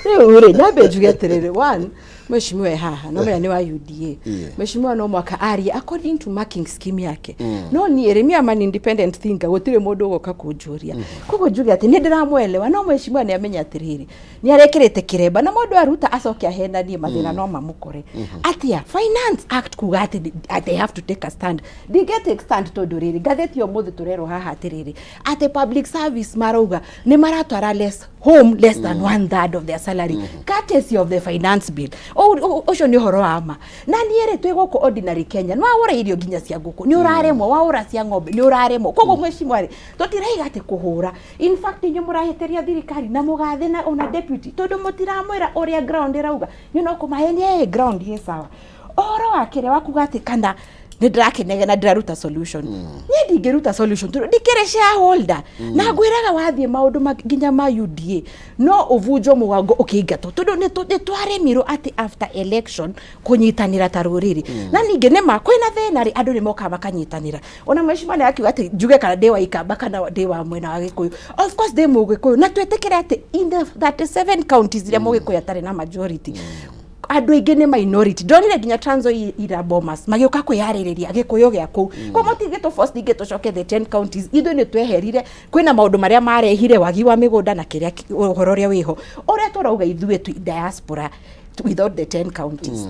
Rĩu rĩ, nyambe njuge atĩrĩrĩ, one, mheshimiwa e haha no menya nĩ wa UDA. Mheshimiwa no mwaka arie according to marking scheme yake, no niĩ rĩ, me am an independent thinker, gũtirĩ mũndũ ũgoka kũnjũria. Koguo njuge atĩ nĩ ndĩramwelewa, no mheshimiwa nĩ amenya atĩrĩrĩ, nĩ arekĩrĩte kĩremba na mũndũ aruta acoke ahenanie, mathĩna no mamũkore. Atia Finance Act kuga atĩ they have to take a stand, ndingĩ take stand, tondũ rĩrĩ, ngathĩti ya ũmũthĩ tũrerwo haha atĩrĩrĩ, atĩ public service marauga nĩ maratwara less home, less than one third of their salary, courtesy of the Finance Bill. Ũcio nĩ ũhoro wa ma. Na niĩ rĩ, twĩ gũkũ ordinary Kenya, nĩ wagũra irio nginya cia ngũkũ nĩ ũraremwo, waũra cia ng'ombe nĩ ũraremwo. Koguo mheshimiwa rĩ, tũtiraiga atĩ kũhũra. In fact, inyuĩ mũrahĩtĩria thirikari na mũgathe na ona deputy, tondũ mũtiramwĩra ũrĩa ground ĩrauga. Nĩ no kũmahenia ĩ ground ĩ sawa. Ũhoro wa kĩrĩa wakuga atĩ kana Nĩ ndĩrakĩnegena, ndĩraruta solution. Niĩ ndingĩruta solution tondũ ndikĩrĩ shareholder. Na ngwĩraga wathiĩ maũndũ nginya ma UDA no ũvunjwo mũgango ũkĩingatwo, tondũ nĩ twaremirwo atĩ after election kũnyitanĩra ta rũrĩrĩ. Na ningĩ nĩ ma kwĩna thĩna rĩ, andũ nĩ mokaga makanyitanĩra. Ona mheshimiwa nĩ akiuga atĩ njuge kana ndĩ wa Ikamba kana ndĩ wa mwena wa Gĩkũyũ. Of course ndĩ Mũgĩkũyũ, na twĩtĩkĩre atĩ in the 37 counties iria Mũgĩkũyũ atarĩ na majority, andũ aingĩ nĩ minority. Ndonire nginya Trans Nzoia ira Bomas magĩũka kwĩyarĩrĩria Gĩkũyũ gĩa kũu. Koguo mũtingĩtũ force ningĩ tũcoke the 10 counties. Ithuĩ nĩ tweherire, kwĩna maũndũ marĩa marehire wagi wa mĩgũnda na kĩrĩa ũhoro ũrĩa wĩho ũrĩa tũrauga ithuĩ twĩ diaspora without the 10 counties.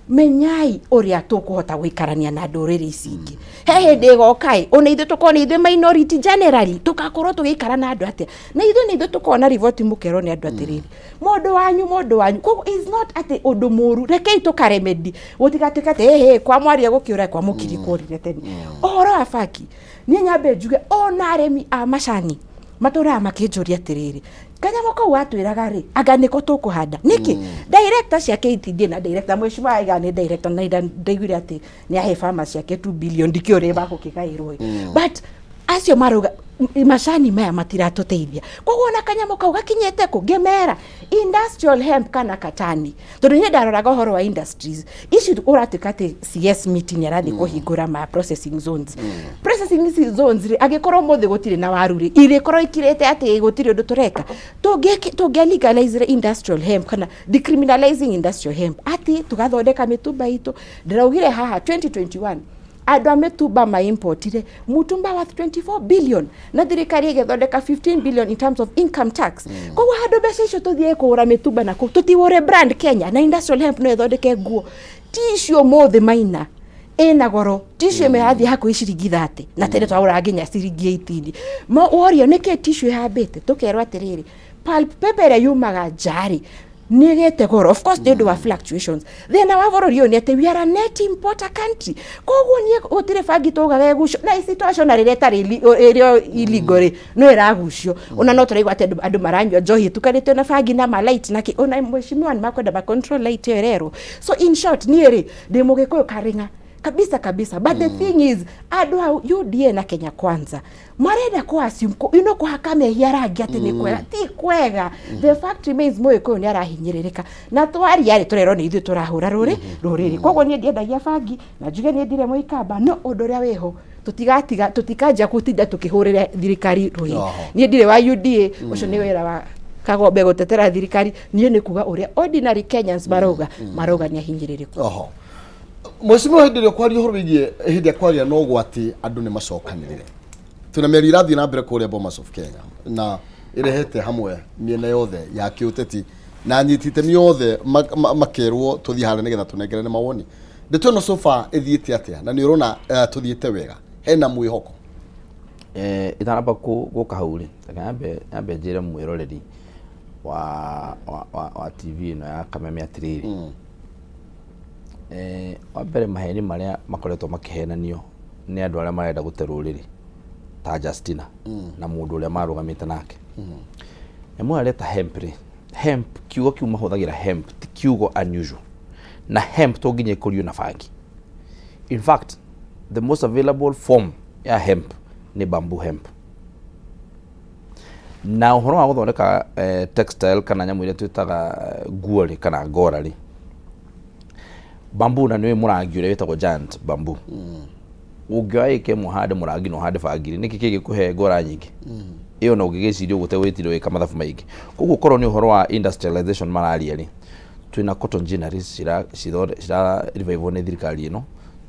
Menyai ũrĩa tũkũhota gũikarania na ndũrĩrĩ ici ingĩ. He hĩndĩ ĩgoka ĩ, ona ithuĩ tũkorwo nĩ ithuĩ minority generally, tũgakorwo tũgĩikara na andũ atĩa? Na ithuĩ nĩ ithuĩ tũkorwo na riboti, mũkerwo nĩ andũ atĩrĩrĩ, mũndũ wanyu, mũndũ wanyu. Koguo is not atĩ ũndũ mũru, rekei tũkaremedi gũtigatuĩke atĩ ĩhĩ kwa mwaria gũkĩũra kwa mũkiri kũrire tene. Ũhoro wa bangi, niĩ nyambe njuge ona arĩmi a macani matũraga makĩnjũria atĩrĩrĩ, kanyamũ kau watwĩraga rĩ, anga nĩko tũkũhanda nĩkĩ? Director cia KTDA na director mheshimiwa aiga nĩ director na ndaiguire atĩ nĩ ahe farmers ciake 2 billion, ndikĩũĩ ũrĩa magũkĩgaĩrwo ĩ. But acio marauga macani maya matiratũteithia, koguo ona kanyamũ kau gakinyĩte kũ ngĩmera industrial hemp kana katani, tondũ niĩ ndaroraga ũhoro wa industries ici. Ũratuĩka atĩ CS meeting arathiĩ kũhingũra ma processing zones. Processing ici zones rĩ, angĩkorwo mũthĩ gũtirĩ na waru rĩ, irĩkorwo ikirĩte atĩ gũtirĩ ũndũ tũreka. Tũngĩ legalize industrial hemp kana decriminalizing industrial hemp, atĩ tũgathondeka mĩtumba itũ. Ndĩraugire haha 2021 andũ a mĩtumba maimportire mutumba worth 24 billion na thirikari ĩgĩthondeka 15 billion in terms of income tax. Koguo handũ mbeca icio tũthiĩ kũgũra mĩtumba na kũu, tũtigũre brand Kenya na industrial hemp no ĩthondeke nguo. Tissue ũmũthĩ maina ĩna goro, tissue ĩmwe yathiĩ hakuhĩ ciringi 30, na tene twagũraga nginya ciringi 18. Worio nĩkĩ tissue ĩhambĩte, tũkerwo atĩrĩrĩ, pulp paper ĩrĩa yumaga nja rĩ, nĩ ĩgĩte goro, of course nĩ ũndũ wa fluctuations. Thĩna wa bũrũri ũyũ nĩ atĩ we are a net importer country. Koguo niĩ gũtirĩ bangi tũgaga ĩgucio na ici twacona rĩrĩa ĩtarĩ ĩrĩa illegal rĩ, no ĩragucio. Ona no tũraigua atĩ andũ maranyua njohi ĩtukanĩtio na bangi na ma light na kĩ. Ona mheshimiwa nĩ makwenda ma control light ĩyo ĩrerwo. So in short, niĩ rĩ, ndĩ Mũgĩkũyũ karĩng'a kabisa kabisa, but the thing is andũ hau UDA na Kenya Kwanza marenda ku assume kũhaka mehia rangi atĩ nĩ kwega. Ti kwega. The fact remains, Mũgĩkũyũ nĩ arahinyĩrĩrĩka, na twaria rĩ, tũrerwo nĩ ithuĩ tũrahũra rũrĩ rũrĩrĩ. Koguo niĩ ndiendagia bangi na njuge niĩ ndirĩ Mũikamba, no ũndũ ũrĩa wĩho, tũtigatiga, tũtikanjia gũtinda tũkĩhũrĩra thirikari rũhĩ. Niĩ ndirĩ wa UDA, ũcio nĩ wĩra wa Kagombe gũtetera thirikari. Niĩ nĩ kuga ũrĩa ordinary Kenyans marauga, marauga nĩ ahinyĩrĩrĩku.
Oho mheshimiwa, hĩndĩ ĩrĩa kwaria ũhoro wĩgiĩ hĩndĩ ĩrĩa kwaria na ũgwati, andũ nĩ macokanĩrĩre. Twĩna mĩario ĩrathiĩ na mbere kũrĩa Bomas of Kenya na ĩrehete hamwe mĩena yothe ya kĩũteti na anyiti itemi othe makerwo tũthiĩ harĩa nĩgetha tũnengerane mawoni. Ndeto ĩno so far ĩthiĩte atĩa, na nĩ ũrona tũthiĩte wega, hena mwĩhoko?
Itanamba gũka hau rĩ, reke nyambe njĩre mwĩroreri wa TV ĩno ya Kameme atĩrĩrĩ, wa mbere, maheni marĩa makoretwo makĩhenanio nĩ andũ arĩa marenda gũte rũrĩrĩ ta Justina na mũndũ ũrĩa marũgamĩte nake, nyamũ ĩyo areta hemp rĩ, hemp, kiugo kiu mahũthagĩra hemp ti kiugo unusual, na hemp to nginya ĩkũrio na bangi. In fact, the most available form ya hemp nĩ bamboo hemp. Na ũhoro wa gũthondeka textile kana nyamũ iria twĩtaga nguo rĩ, kana ngora rĩ, bamboo, na nĩũĩ mũrangi ũrĩa wĩtagwo giant bamboo, ũngĩoya ĩka ĩmwe ũhande mũrangi na ũhande bangiri, nĩkĩ kĩngĩkũhe ngora nyingĩ ĩyo? Na ũngĩgĩciria ũguo ũtegwĩtira wĩka mathabu maingĩ. Koguo korwo nĩ ũhoro wa industrialization mararia rĩ, twĩna cotton ginneries cira revive nĩ thirikari ĩno,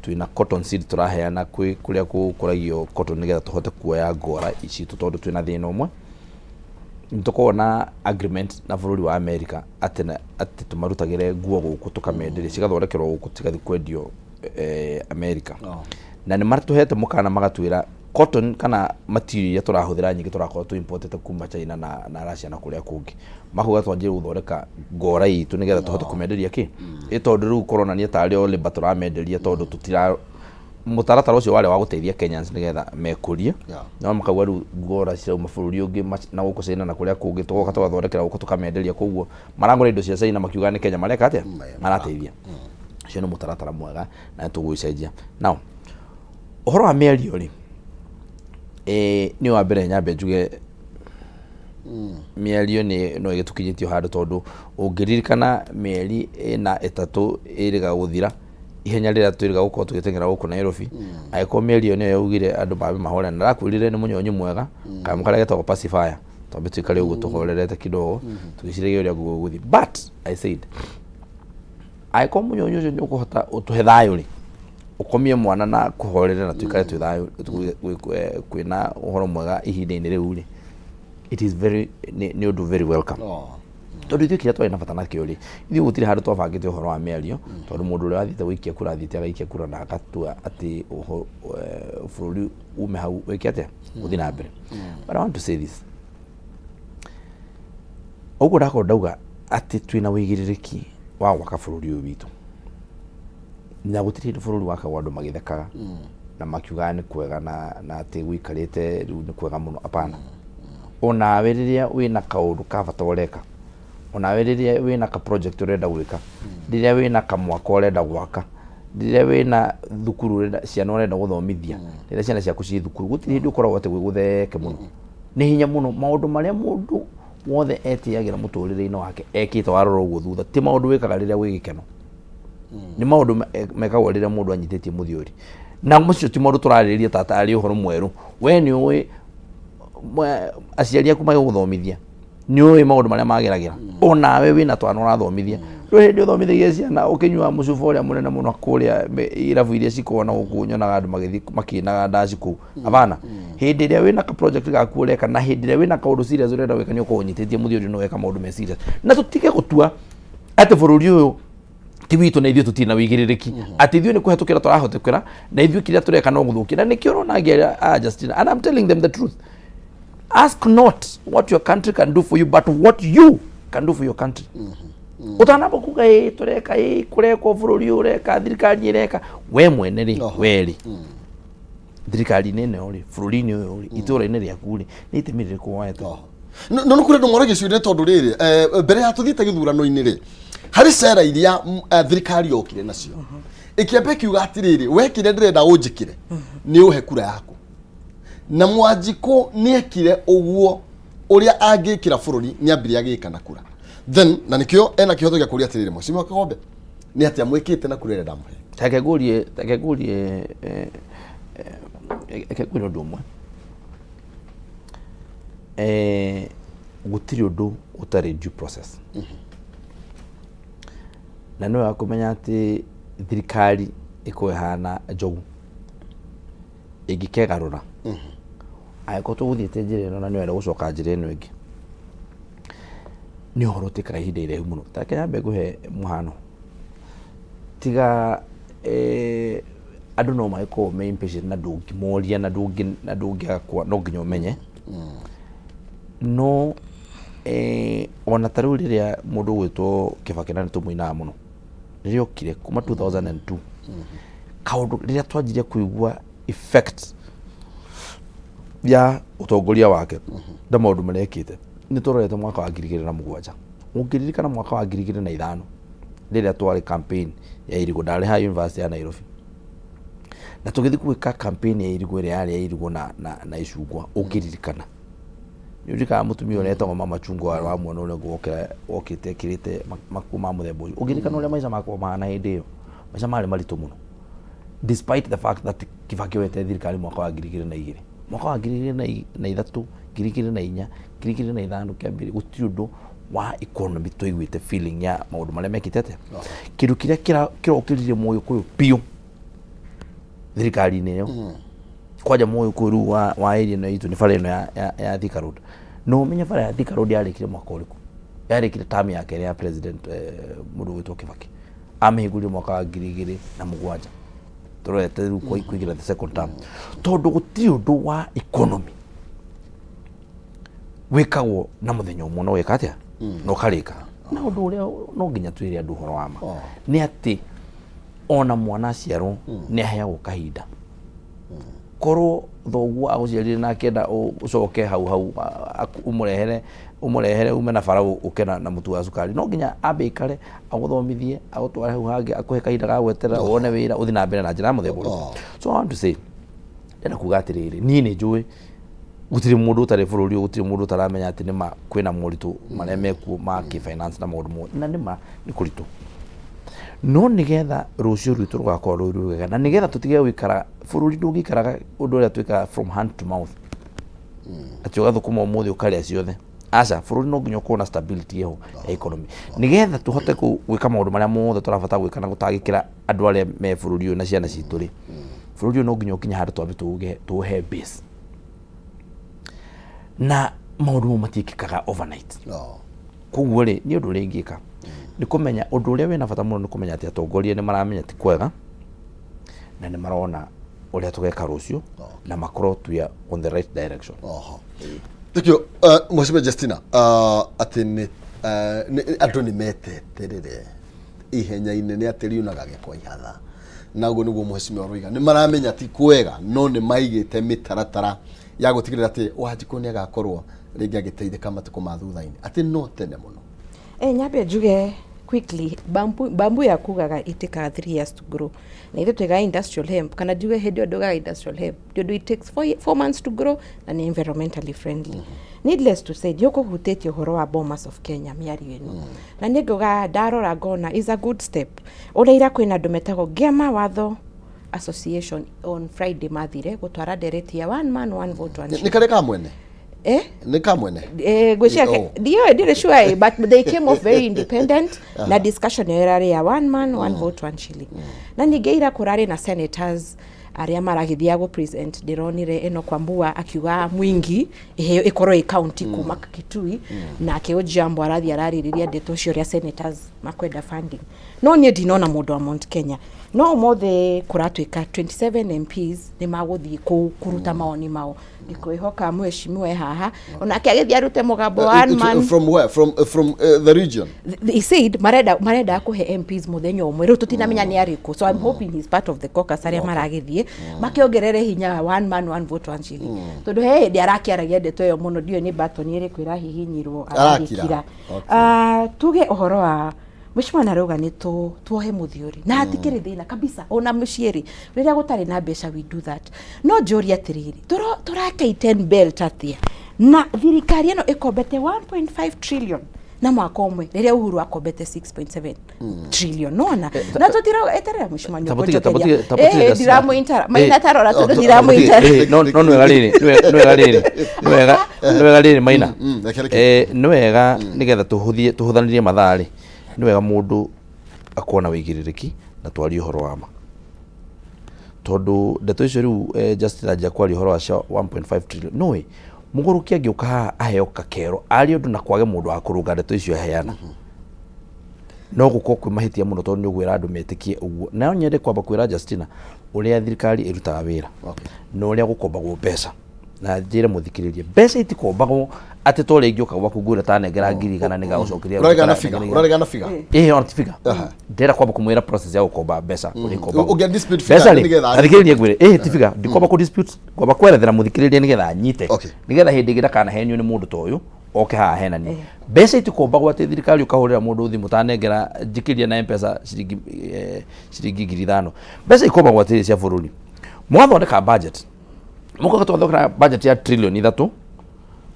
twĩna cotton seed tũraheana kwĩ kũrĩa gũkũragio cotton nĩgetha tũhote kuoya ngora citũ, tondũ twĩna thĩna ũmwe. Nĩ tũkoragwo na agreement na bũrũri wa America atĩ tũmarutagĩre nguo gũkũ, tũkamenderia, cigathondekerwo gũkũ, cigathiĩ kwendio America. Na nĩ matũhete mũkana magatwĩra cotton kana material iria tũrahũthĩra nyingĩ tũrakorwo tũ importete kuma China na Russia na kũrĩa kũngĩ. Makauga twanjie gũthondeka ngora itũ nĩgetha tũhote kũmenderia kĩ ĩ, tondũ rĩu kũronania tarĩ o labour tũramenderia, tondũ tũtira mũtaratara ũcio warĩ wa gũteithia Kenyans nĩgetha mekũrie. No makauga rĩu ngora cirauma bũrũri ũngĩ na gũkũ China na kũrĩa kũngĩ, tũgoka tũgathondekera gũkũ tũkamenderia. Koguo maragũra indo cia China makiuga nĩ Kenya mareka atĩa, marateithia. Ũcio nĩ mũtaratara mwega na nĩ tũgũgĩcenjia. Now Ũhoro wa mĩario rĩ, nĩ wa mbere nyambe njuge mĩario nĩ no ĩgĩtũkinyĩtie handũ, tondũ ũngĩririkana mĩeri ĩna ĩtatũ ĩrĩga gũthira, ihenya rĩrĩa twĩrĩga gũkorwo tũgĩteng'era gũkũ Nairobi, angĩkorwo mĩario nĩyo yaugire andũ mambe mahorere. Na ndakwĩrire nĩ mũnyonyi mwega kanyamũ karĩa getagwo pacifier, twambe tũikare ũguo tũhorerete kidogo tũgĩciragia ũrĩa gũgũthiĩ. But I said, angĩkorwo mũnyonyi ũcio nĩ ũkũhota ũtũhe thayũ rĩ, ũkomie mwana na kũhorere na tũikare twĩ thayũ, kwĩna ũhoro mwega ihinda-inĩ rĩu rĩ, it is very nĩ ũndũ very welcome. Tondũ ithuĩ kĩrĩa twarĩ na bata nakĩo rĩ, ithuĩ gũtirĩ handũ twabangĩte ũhoro wa mĩario, tondũ mũndũ ũrĩa wathiĩte gũikia kura athiĩte agaikia kura na agatua atĩ bũrũri ume hau wĩke atĩa, ũthiĩ na mbere. But I want to say this, ũguo ndakorwo ndauga atĩ twĩna wĩigĩrĩrĩki wa gwaka bũrũri ũyũ witũ, na gũtirĩ hĩndĩ bũrũri wakagwo andũ magĩthekaga na makiugaga nĩ kwega na atĩ gũikarĩte rĩu nĩ kwega mũno. Hapana. Onawe rĩrĩa wĩna kaũndũ ka bata ũreka, onawe rĩrĩa wĩna ka project ũrenda gwĩka, rĩrĩa wĩna kamwaka ũrenda gwaka, rĩrĩa wĩna thukuru ũrenda ciana ũrenda gũthomithia, rĩrĩa ciana ciaku ciĩ thukuru, gũtirĩ hĩndĩ ũkoragwo atĩ gwĩ gũtheke mũno. Nĩ hinya mũno maũndũ marĩa mũndũ wothe etĩagĩra mũtũrĩre-inĩ wake ekĩte, warora ũguo thutha, ti maũndũ wĩkaga rĩrĩa wĩ gĩkeno, nĩ maũndũ mekagwo rĩrĩa mũndũ anyitĩtie mũthiori. Na macio ti maũndũ tũrarĩrĩria ta tarĩ ũhoro mwerũ. We nĩ ũĩ aciari aku magĩgũthomithia, nĩ ũĩ maũndũ marĩa mageragĩra. Onawe wĩna twana ũrathomithia, ndũrĩ hĩndĩ ũthomithagia ciana ũkĩnyua mũcuba ũrĩa mũnene mũno kũrĩa irabu iria cikoragwo na gũkũ, nyonaga andũ magĩthiĩ makĩinaga ndaci kũu. Hapana. Hĩndĩ ĩrĩa wĩna ka project gaku ũreka, na hĩndĩ ĩrĩa wĩna kaũndũ serious ũrenda gwĩka, nĩ ũkorwo ũnyitĩtie mũthiori no weka maũndũ me serious. Na tũtige gũtua atĩ bũrũri ũyũ ti witũ na ithuĩ tũtirĩ na wĩigĩrĩrĩki, atĩ ithuĩ nĩ kũhetũkĩra tũrahũtũkĩra na ithuĩ kĩrĩa tũreka no gũthũkia. Na nĩkĩo ũrona ngĩaria a Justina, and I'm telling them the truth: ask not what your country can do for you, but what you can do for your country. Ũtanamba kuga ĩ tũreka ĩ kũrekwo bũrũri ũyũ ũreka, thirikari ĩreka, we mwene rĩ, we rĩ, thirikari-inĩ ĩno rĩ, bũrũri-inĩ ũyũ rĩ, itũũra-inĩ rĩaku rĩ, nĩ itemi rĩrĩkũ woete?
No nĩ kũrĩ andũ moragia ciũria, tondũ rĩrĩ, mbere ya tũthiĩte gĩthurano-inĩ rĩ, harĩ cera iria thirikari yokire nacio, ĩkĩamba ĩkiuga atĩrĩrĩ, we kĩrĩa ndĩrenda ũnjĩkĩre nĩ ũhe kura yaku. Na Mwanjikũ nĩ ekire ũguo ũrĩa angĩkĩra bũrũri, nĩ ambire agĩka na kura then, na nĩkĩo ena kĩhoto gĩa kũria atĩrĩrĩ, Mheshimiwa Kagombe, nĩ atĩa mwĩkĩte na kura ĩrĩa ndamũhe?
Reke ngũrie, reke ngwĩre ũndũ ũmwe. Gũtirĩ ũndũ ũtarĩ due process, na nĩ wega kũmenya atĩ thirikari ĩkorwo ĩhana njogu ĩngĩkegarũra, angĩkorwo tũgũthiĩte njĩra ĩno na nĩ wenda gũcoka njĩra ĩno ĩngĩ, nĩ ũhoro ũtĩkaga ihinda iraihu mũno. Ta reke nyambe ngũhe mũhano. Tiga andũ no magĩkorwo me impatient na ndũngĩmoria na ndũngĩaga kwa no nginya ũmenye. No ona ta rĩu rĩrĩa mũndũ ũgwĩtwo Kibaki, na nĩ tũmũinaga mũno, rĩrĩa okire kuma 2002, kaũndũ rĩrĩa twanjirie kũigua effect ya ũtongoria wake na maũndũ marĩa ekĩte, nĩ tũrorete mwaka wa 2007. Ũngĩririkana mwaka wa 2005 rĩrĩa twarĩ campaign ya irigũ, ndarĩ haha University ya Nairobi na tũgĩthiĩ gwĩka campaign ya irigũ ĩrĩa yarĩ ya irigũ na icungwa. Ũngĩririkana, nĩ ũririkanaga mũtumia ũrĩa etagwo Mama Chungwa wa mwena ũrĩa ũngĩ wokĩte ekĩrĩte makuo ma mũthemba ũcio? Ũngĩririkana ũrĩa maica makoragwo mahana hĩndĩ ĩyo, maica marĩ maritũ mũno, despite the fact that Kibaki oyete thirikari mwaka wa 2002, mwaka wa 2003, 2004, 2005 kĩambĩrĩria, gũtirĩ ũndũ wa economy twaiguĩte feeling ya maũndũ marĩa mekĩte. Atĩa kĩndũ kĩrĩa kĩrokĩrire Mũgĩkũyũ biũ thirikari-inĩ ĩyo, kwanja Mũgĩkũyũ rĩu wa area ĩno itũ, nĩ bara ĩno ya Thika Road. Na ũmenye bara ya Thika Road yarĩkire mwaka ũrĩkũ? Yarĩkire term ya kerĩ ya president, mũndũ ũgwĩtwo Kibaki amĩhingũrire mwaka wa 2007. Tũrorete rĩu kũingĩra the second term, tondũ gũtirĩ ũndũ wa economy wĩkagwo na mũthenya ũmwe na ũgeka atĩa na ũkarĩka. Na ũndũ ũrĩa no nginya twĩre andũ ũhoro wa ma nĩ atĩ ona mwana aciarwo nĩ aheagwo kahinda. Korwo thoguo agũciarire na akĩenda ũcoke hau hau, ũmũrehere ume na bara ũke na mũtu wa cukari, no nginya ambe ikare agũthomithie, agũtware hau hangĩ, akũhe kahinda ga gweterera wone wĩra, ũthiĩ na mbere na njĩra ya mũthemba ũrĩkũ. So I want to say, Ndĩrenda kuga atĩrĩrĩ, niĩ nĩ njũĩ gũtirĩ mũndũ ũtarĩ bũrũri ũyũ, gũtirĩ mũndũ ũtaramenya atĩ nĩma kwĩna moritũ marĩa mekuo ma kĩ-finance na maũndũ mothe, na nĩma nĩ kũritũ. No nĩgetha rũciũ rwitũ rũgakorwo rwĩ rwega na nĩgetha tũtige gũikara, bũrũri ndũngĩikaraga ũndũ ũrĩa twĩkaga from hand to mouth, atĩ ũgathũkũma ũmũthĩ ũkarĩa ciothe. Aca, bũrũri no nginya ũkorwo na stability ĩho ya economy nĩgetha tũhote gwĩka maũndũ marĩa mothe tũrabatara gwĩka na gũtangĩkĩra andũ arĩa me bũrũri ũyũ na ciana citũ rĩ, bũrũri ũyũ no nginya ũkinye handũ twambe tũũhe base, na maũndũ mau matiĩkĩkaga overnight. Koguo rĩ, niĩ ũndũ ũrĩa ingĩka nĩ kũmenya ũndũ ũrĩa wĩna bata mũno nĩ kũmenya atĩ atongoria nĩ maramenya ti kwega na nĩ marona ũrĩa tũgeka rũciũ na makorwo we are on the right direction.
Oho. Thank you. Mheshimiwa Justina, atĩ nĩ andũ nĩ meteterere ihenya inene atĩ riunaga gĩko ihatha, na ũguo nĩguo mheshimiwa aroiga, nĩ maramenya ti kwega no nĩ maigĩte mĩtaratara ya gũtigĩrĩra atĩ Wanjikũ nĩ agakorwo rĩngĩ agĩteithĩka matukũ ma thutha-inĩ, atĩ no tene mũno.
Nyambe njuge quickly, bamboo yakugaga it take 3 years to grow, na ithuĩ twĩgaga industrial hemp, kana njuge hĩndĩ ĩyo ndugaga industrial hemp tondũ it takes 4 months to grow na nĩ environmentally friendly. Needless to say, ndiũkũhutĩtie ũhoro wa Bomas of Kenya mĩario ĩno, na niĩ ngauga ndarora ngona is a good step. Ũrĩa ira kwĩna andũ metagwo Ngema Watho Association, on Friday mathire gũtwara ndereti ya one man, one vote, one
Nĩ
shilling.
Karĩ ka mwene?
Eh?
Nĩ ka mwene?
Ngwĩciria
Oh.
Ndiũĩ, ndirĩ sure, but they came off very independent na discussion ĩyo ĩrarĩ ya one man, one vote, one shilling. Na ningĩ ira kũrarĩ na senators arĩa maragĩthiaga gũ present, ndĩronire ĩno Kwambua akiuga Mwingi ĩheo ĩkorwo ĩ county kuma Kitui, nake Ojiambo arathiĩ ararĩrĩria ndeto ũcio ũrĩa senators makwenda funding, no niĩ ndinona mũndũ wa Mount Kenya. No ũmũthĩ kũratuĩka 27 MPs nĩ magũthiĩ kũu kũruta mawoni mao. Ndikwĩhoka mheshimiwa e haha onake agĩthiĩ arute mũgambo wa one man.
From where? From the region?
He said marenda kũhe MPs mũthenya ũmwe, rĩu tũtinamenya nĩ arĩkũ, so I'm hoping he's part of the caucus arĩa maragĩthiĩ makĩongerere hinya wa one man, one vote, one shilling, tondũ he hĩndĩ arakĩaragia ndeto ĩyo mũno, ndiũĩ nĩ button ĩrĩkũ ĩrahihinyirwo
Arakira.
aragĩkira. Ah, tuge ũhoro wa mheshimiwa narauga nĩ tuohe mũthiũri na hatikĩrĩ thĩna kabisa, ona mũciĩ rĩ, rĩrĩa gũtarĩ na mbeca we do that. No njũrie atĩrĩrĩ, tũraka 10 belt atĩa na thirikari ĩno ĩkombete 1.5 trillion na mwaka ũmwe, rĩrĩa Uhuru akombete 6.7 trillion? Nona na tũtira eterera mheshimiwa.
Tabutige.
Nĩũkũnjokeria. Ndiramũintara Maina, tarora tondũ ndiramũintara.
No nĩ wega rĩrĩ, nĩ wega rĩrĩ, nĩ wega rĩrĩ, Maina.
Reke, reke.
Nĩ wega nĩgetha tũhũthie tũhũthanĩrie mathaa rĩ, nĩ wega mũndũ akorwo na wĩigĩrĩrĩki na twarie ũhoro wa ma, tondũ ndeto icio rĩu Justin anjia kwaria ũhoro wa cia 1.5 trillion, no ĩ mũgũrũki angĩũka haha aheo kakero arie ũndũ na kwage mũndũ wa kũrũnga ndeto icio aheana, no gũkorwo kwĩ mahĩtia mũno, tondũ nĩ ũgwĩra andũ metĩkie ũguo. Nayo nyende kwamba kwĩra Justina ũrĩa thirikari ĩrutaga wĩra na ũrĩa gũkombagwo mbeca, na njĩre mũthikĩrĩrie, mbeca itikombagwo atĩ to rĩngĩ ũka gwaku ngwĩre ta nengera 100,000 nĩgagũcokeria.
Ũrarega na figure, ũrarega na figure.
Ĩĩ, ona ti figure. Ndĩrenda kwamba kũmwĩra process ya gũkomba mbeca ũrĩa ikombagwo.
Ũngĩa dispute figure
Mbeca rĩ,
nĩgetha-
athikĩrĩrie ngwĩre, ĩĩ, ti figure ndikwamba kũ dispute, ngwamba kwerethera mũthikĩrĩria nĩgetha anyite, nĩgetha hĩndĩ ĩngĩ ndakanahenio nĩ mũndũ ta ũyũ oke haha ahenanie. Mbeca itikombagwo atĩ thirikari ũkahũrĩra mũndũ thimũ, tanengera njikĩria na Mpesa ciringi 5,000. Mbeca ikombagwo atĩrĩ cia bũrũri, mwathondeka budget, mũkoga twathondeka budget ya trillion 3,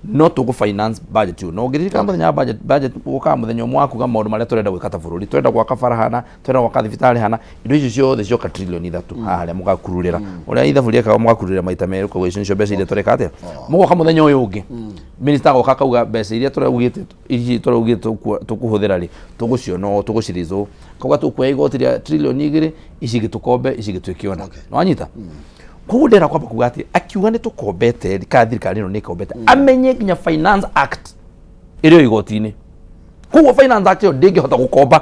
no tũgũ finance budget ĩyo. No ũngĩririkana mũthenya wa budget gũkaga mũthenya ũmwe wa kuga maũndũ marĩa tũrenda gwĩka ta bũrũri, tũrenda gwaka bara hana, tũrenda gwaka thibitarĩ hana, indo icio ciothe cioka trillion 3 haha, harĩa mũgakururĩra ũrĩa ithabu rĩekaga, mũgakururĩra maita merĩ, koguo icio nĩcio mbeca iria tũreka atĩa. Mũgoka mũthenya ũyũ ũngĩ, minister agoka akauga mbeca iria tũraugĩte, ici tũraugĩte tũkũhũthĩra rĩ, tũgũciona ũũ, tũgũciraise ũũ, kauga tũkuoya igoti rĩa trillion 2, ici ingĩ tũkombe, ici ingĩ twĩke ũna. Nĩwanyita? Koguo ndĩrenda kwamba kuga atĩ akiuga nĩ tũkombete rĩ, kana thirikari ĩno nĩ ĩkombete, amenye nginya Finance Act ĩrĩ o igoti-inĩ. Koguo Finance Act ĩyo ndĩngĩhota gũkomba.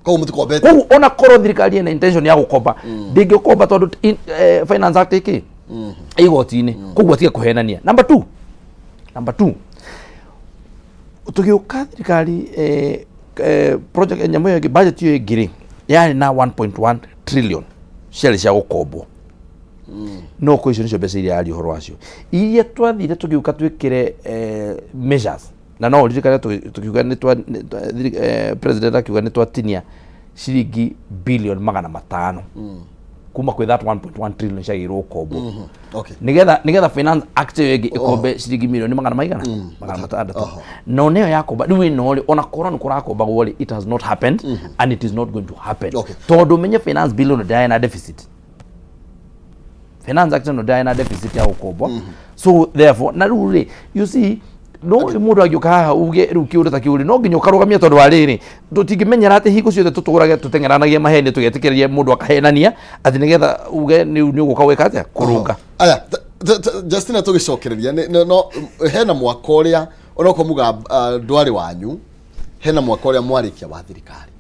Koguo mũtikombete.
Koguo ona korwo thirikari ĩna intention ya gũkomba, ndĩngĩkomba tondũ Finance Act ĩkĩ igoti-inĩ. Koguo atige kũhenania. Number two, tũgĩũka thirikari, project nyamũ ĩyo ĩngĩ, budget ĩyo ĩngĩ rĩ, yarĩ na 1.1 trillion ciarĩ cia gũkombwo. No ko icio nĩcio mbeca iria yaria ũhoro wacio, iria twathire tũgĩũka twĩkĩre measures, na no ũririkane tũkiuga nĩ twa president akiuga nĩ twatinia ciringi billion 500. Kuma kwĩ that 1.1 trillion ciagĩrĩirwo gũkombwo. Nigetha Finance Act ĩyo ĩngĩ ĩkombe ciringi mirioni magana maigana 600. No nĩyo yakomba rĩu ĩno rĩ, ona korwo nĩ kũrakombagwo rĩ, it has not happened and it is not going to happen. Tondũ menye finance bill ĩno ndĩrarĩ na deficit, Finance Act ĩno ndĩrarĩ na deficit ya gũkombwo. So therefore, na rĩu rĩ, you see, no mũndũ angĩũka haha uge rĩu kĩũndũ ta kĩu rĩ, no nginya ũkarũgamia, tondũ wa rĩrĩ, tũtingĩmenyera atĩ hingo ciothe tũtũrage tũteng'eranagia maheni, tũgetĩkĩrĩria mũndũ akahenania atĩ nĩgetha uge nĩ ũgũka gwĩka atĩa, kũrũnga.
Aya, Justina, tũgĩcokereria no hena mwaka ũrĩa onokorwo muga ndwarĩ wanyu, hena mwaka ũrĩa mwarĩkia wa thirikari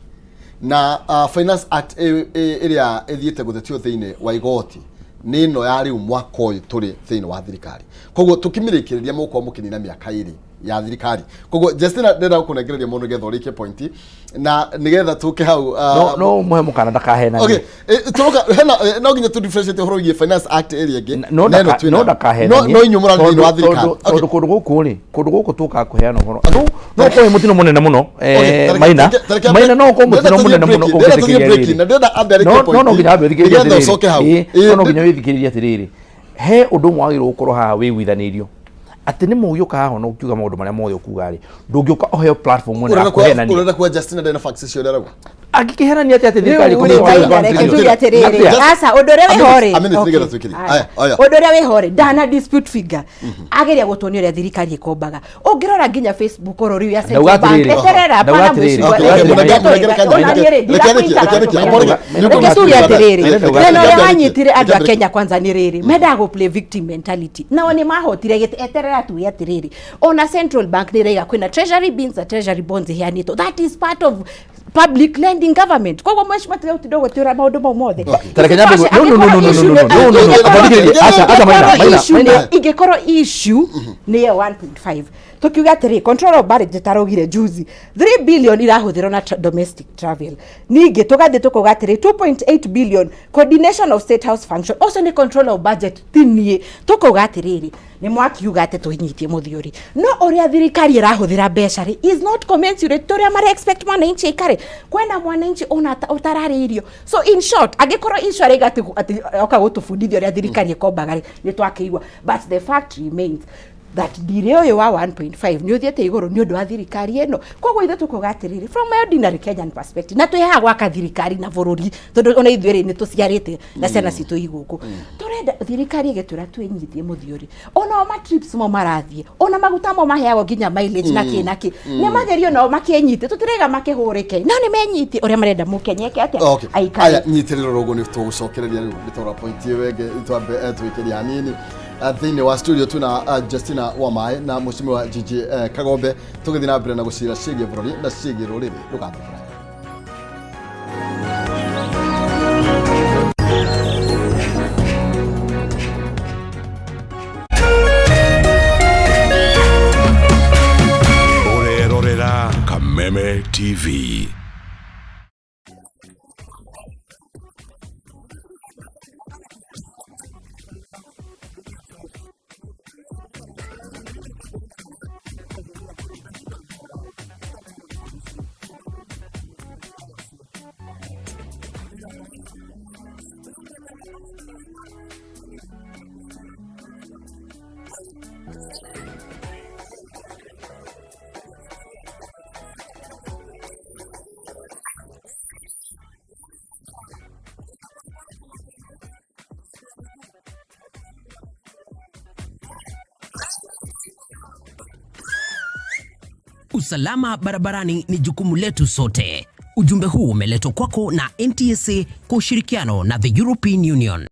na Finance Act ĩrĩa ĩthiĩte gũthetio thĩinĩ wa igoti nĩ ĩno ya rĩu mwaka ũyũ tũrĩ thĩinĩ wa thirikari. Koguo tũkĩmĩrĩkĩrĩria, mũgũkorwo mũkĩnina mĩaka 2 ya thirikari. Koguo Justina, ndĩrenda gũkũnengereria mũno nĩgetha ũrĩkie point na nĩgetha tũke hau.
No mũhe mũkana ndakahenanie.
Okay, tũroka hena no nginya tũ differentiate ũhoro wĩgiĩ Finance Act ĩrĩa ĩngĩ
no
na ĩno
ndaka
twĩ
no
nayo.
ndakahenanie.
No inyuĩ mũrarĩ thĩinĩ wa thirikari.
Tondũ kũndũ gũkũ rĩ, kũndũ gũkũ tũkaga kũheana ũhoro no ũkorwo wĩ mũtino mũnene mũno. Maina Maina, no ũkorwo mũtino mũnene mũno ũngĩthikĩrĩria rĩrĩ.
Na ndĩrenda ambe arĩkie
No
point
no nginya ambe ũthikĩrĩrie
nĩgetha
atĩrĩrĩ.
ũcoke hau.
No nginya wĩthikĩrĩrie atĩrĩrĩ, he ũndũ ũmwe wagĩrĩirwo gũkorwo haha wĩiguithanĩirio atĩ nĩ mũgĩũka haha na ũkiuga maũndũ marĩa mothe ũkuga rĩ, ndũngĩũka ũheo platform ĩno ya kũhenania.
Ũrenda kuga Justina ndarĩ na facts icio ũrĩa arauga?
Angĩkĩhenania atĩa atĩ thirikari
Rĩu
ĩkoretwo
rĩ,
1.1
Maina, reke
trillion?
tuge atĩrĩrĩ.
Atĩa?
Aca, ũndũ ũrĩa wĩho rĩ,
A minute,
okay.
nĩgetha twĩkĩrie.
Aya.
Aya, aya.
Ũndũ ũrĩa wĩho rĩ, ndana dispute figure, ageria gũtuonia ũrĩa thirikari ĩkombaga. Ũngĩrora nginya Facebook oro rĩu ya
Ndauga
Central Bank,
atĩrĩrĩ.
eterera,
Ndauga
pana
atĩrĩrĩ.
mũcigwa.
Okay, okay,
Reke
mũnenge-
ona niĩ rĩ,
reke arĩkie, reke arĩkie,
ndirakwĩnjara.
apology.
Reke tuge atĩrĩrĩ,
Ndauga
thĩna ũrĩa
atĩrĩrĩ.
wanyitire andũ a
Reke
Kenya kwanza nĩ rĩrĩ, mendaga gũ play victim mentality, nao nĩ mahotire gĩtĩ. Eterera tuge atĩrĩrĩ, ona Central Bank nĩ ĩraiga kwĩna treasury bills na treasury bonds iheanĩtwo, that is part of public lending government. Koguo mheshimiwa, tiga gũtinda ũgĩtwĩra maũndũ mau mothe.
Ta reke nyambe no, no, no, no, no, no, no, no, no, no, athikĩrĩrie. Aca, aca, Maina, Maina, Maina.
Ingĩkorwo issue nĩ ya 1.5, tukiuga atĩrĩ, control of budget araugire juzi 3 billion irahũthĩrwo na domestic travel. Ningĩ tũgathiĩ tũkauga atĩrĩ, 2.8 billion coordination of State House function, ũcio nĩ control of budget, ti niĩ. Tũkauga atĩrĩrĩ, nĩ mwakiuga atĩ tũnyitie mũthiũri, no ũrĩa thirikari ĩrahũthĩra mbeca rĩ is not commensurate ũrĩa mara expect mwananchi aikare. Kwena mwananchi ona ũtararĩ irio. So in short, angĩkorwo issue araiga atĩ oka gũtũbundithia ũrĩa thirikari ĩkombaga rĩ, nĩ twakĩigua, but the fact remains that ndirĩ ũyũ wa 1.5 nĩ ũthiĩte igũrũ nĩ ũndũ wa thirikari ĩno. Koguo ithuĩ tũkuga atĩrĩrĩ, from my ordinary Kenyan perspective, na twĩ haha gwaka thirikari na bũrũri, tondũ ona ithuĩ rĩ nĩ tũciarĩte na ciana citũ igũkũ, tũrenda thirikari ĩgĩtwĩra twĩnyitie mũthiũri. Ona o matrips mo marathiĩ, ona maguta mo maheagwo nginya mileage na kĩ na kĩ, nĩ magerio nao makĩnyite. Tũtiraiga makĩhũrĩke, no nĩ menyitie ũrĩa marenda mũkenya eke atĩa,
Okay.
aikare.
Aya, nyitĩrĩra ũguo, nĩ tũgũcokereria rĩu nĩ tũrora point ĩyo ĩngĩ, twambe twĩkĩrie hanini. Thĩinĩ wa studio twĩna Justina Wamae na Mheshimiwa Gigi Kagombe, tũgĩthiĩ na mbere na gũcira ciĩgiĩ bũrũri na ciĩgiĩ rũrĩrĩ. Ndũgathiĩ kũraya.
Ũrerorera Kameme TV.
Usalama barabarani ni jukumu letu sote. Ujumbe huu umeletwa kwako na NTSA kwa ushirikiano na the European Union.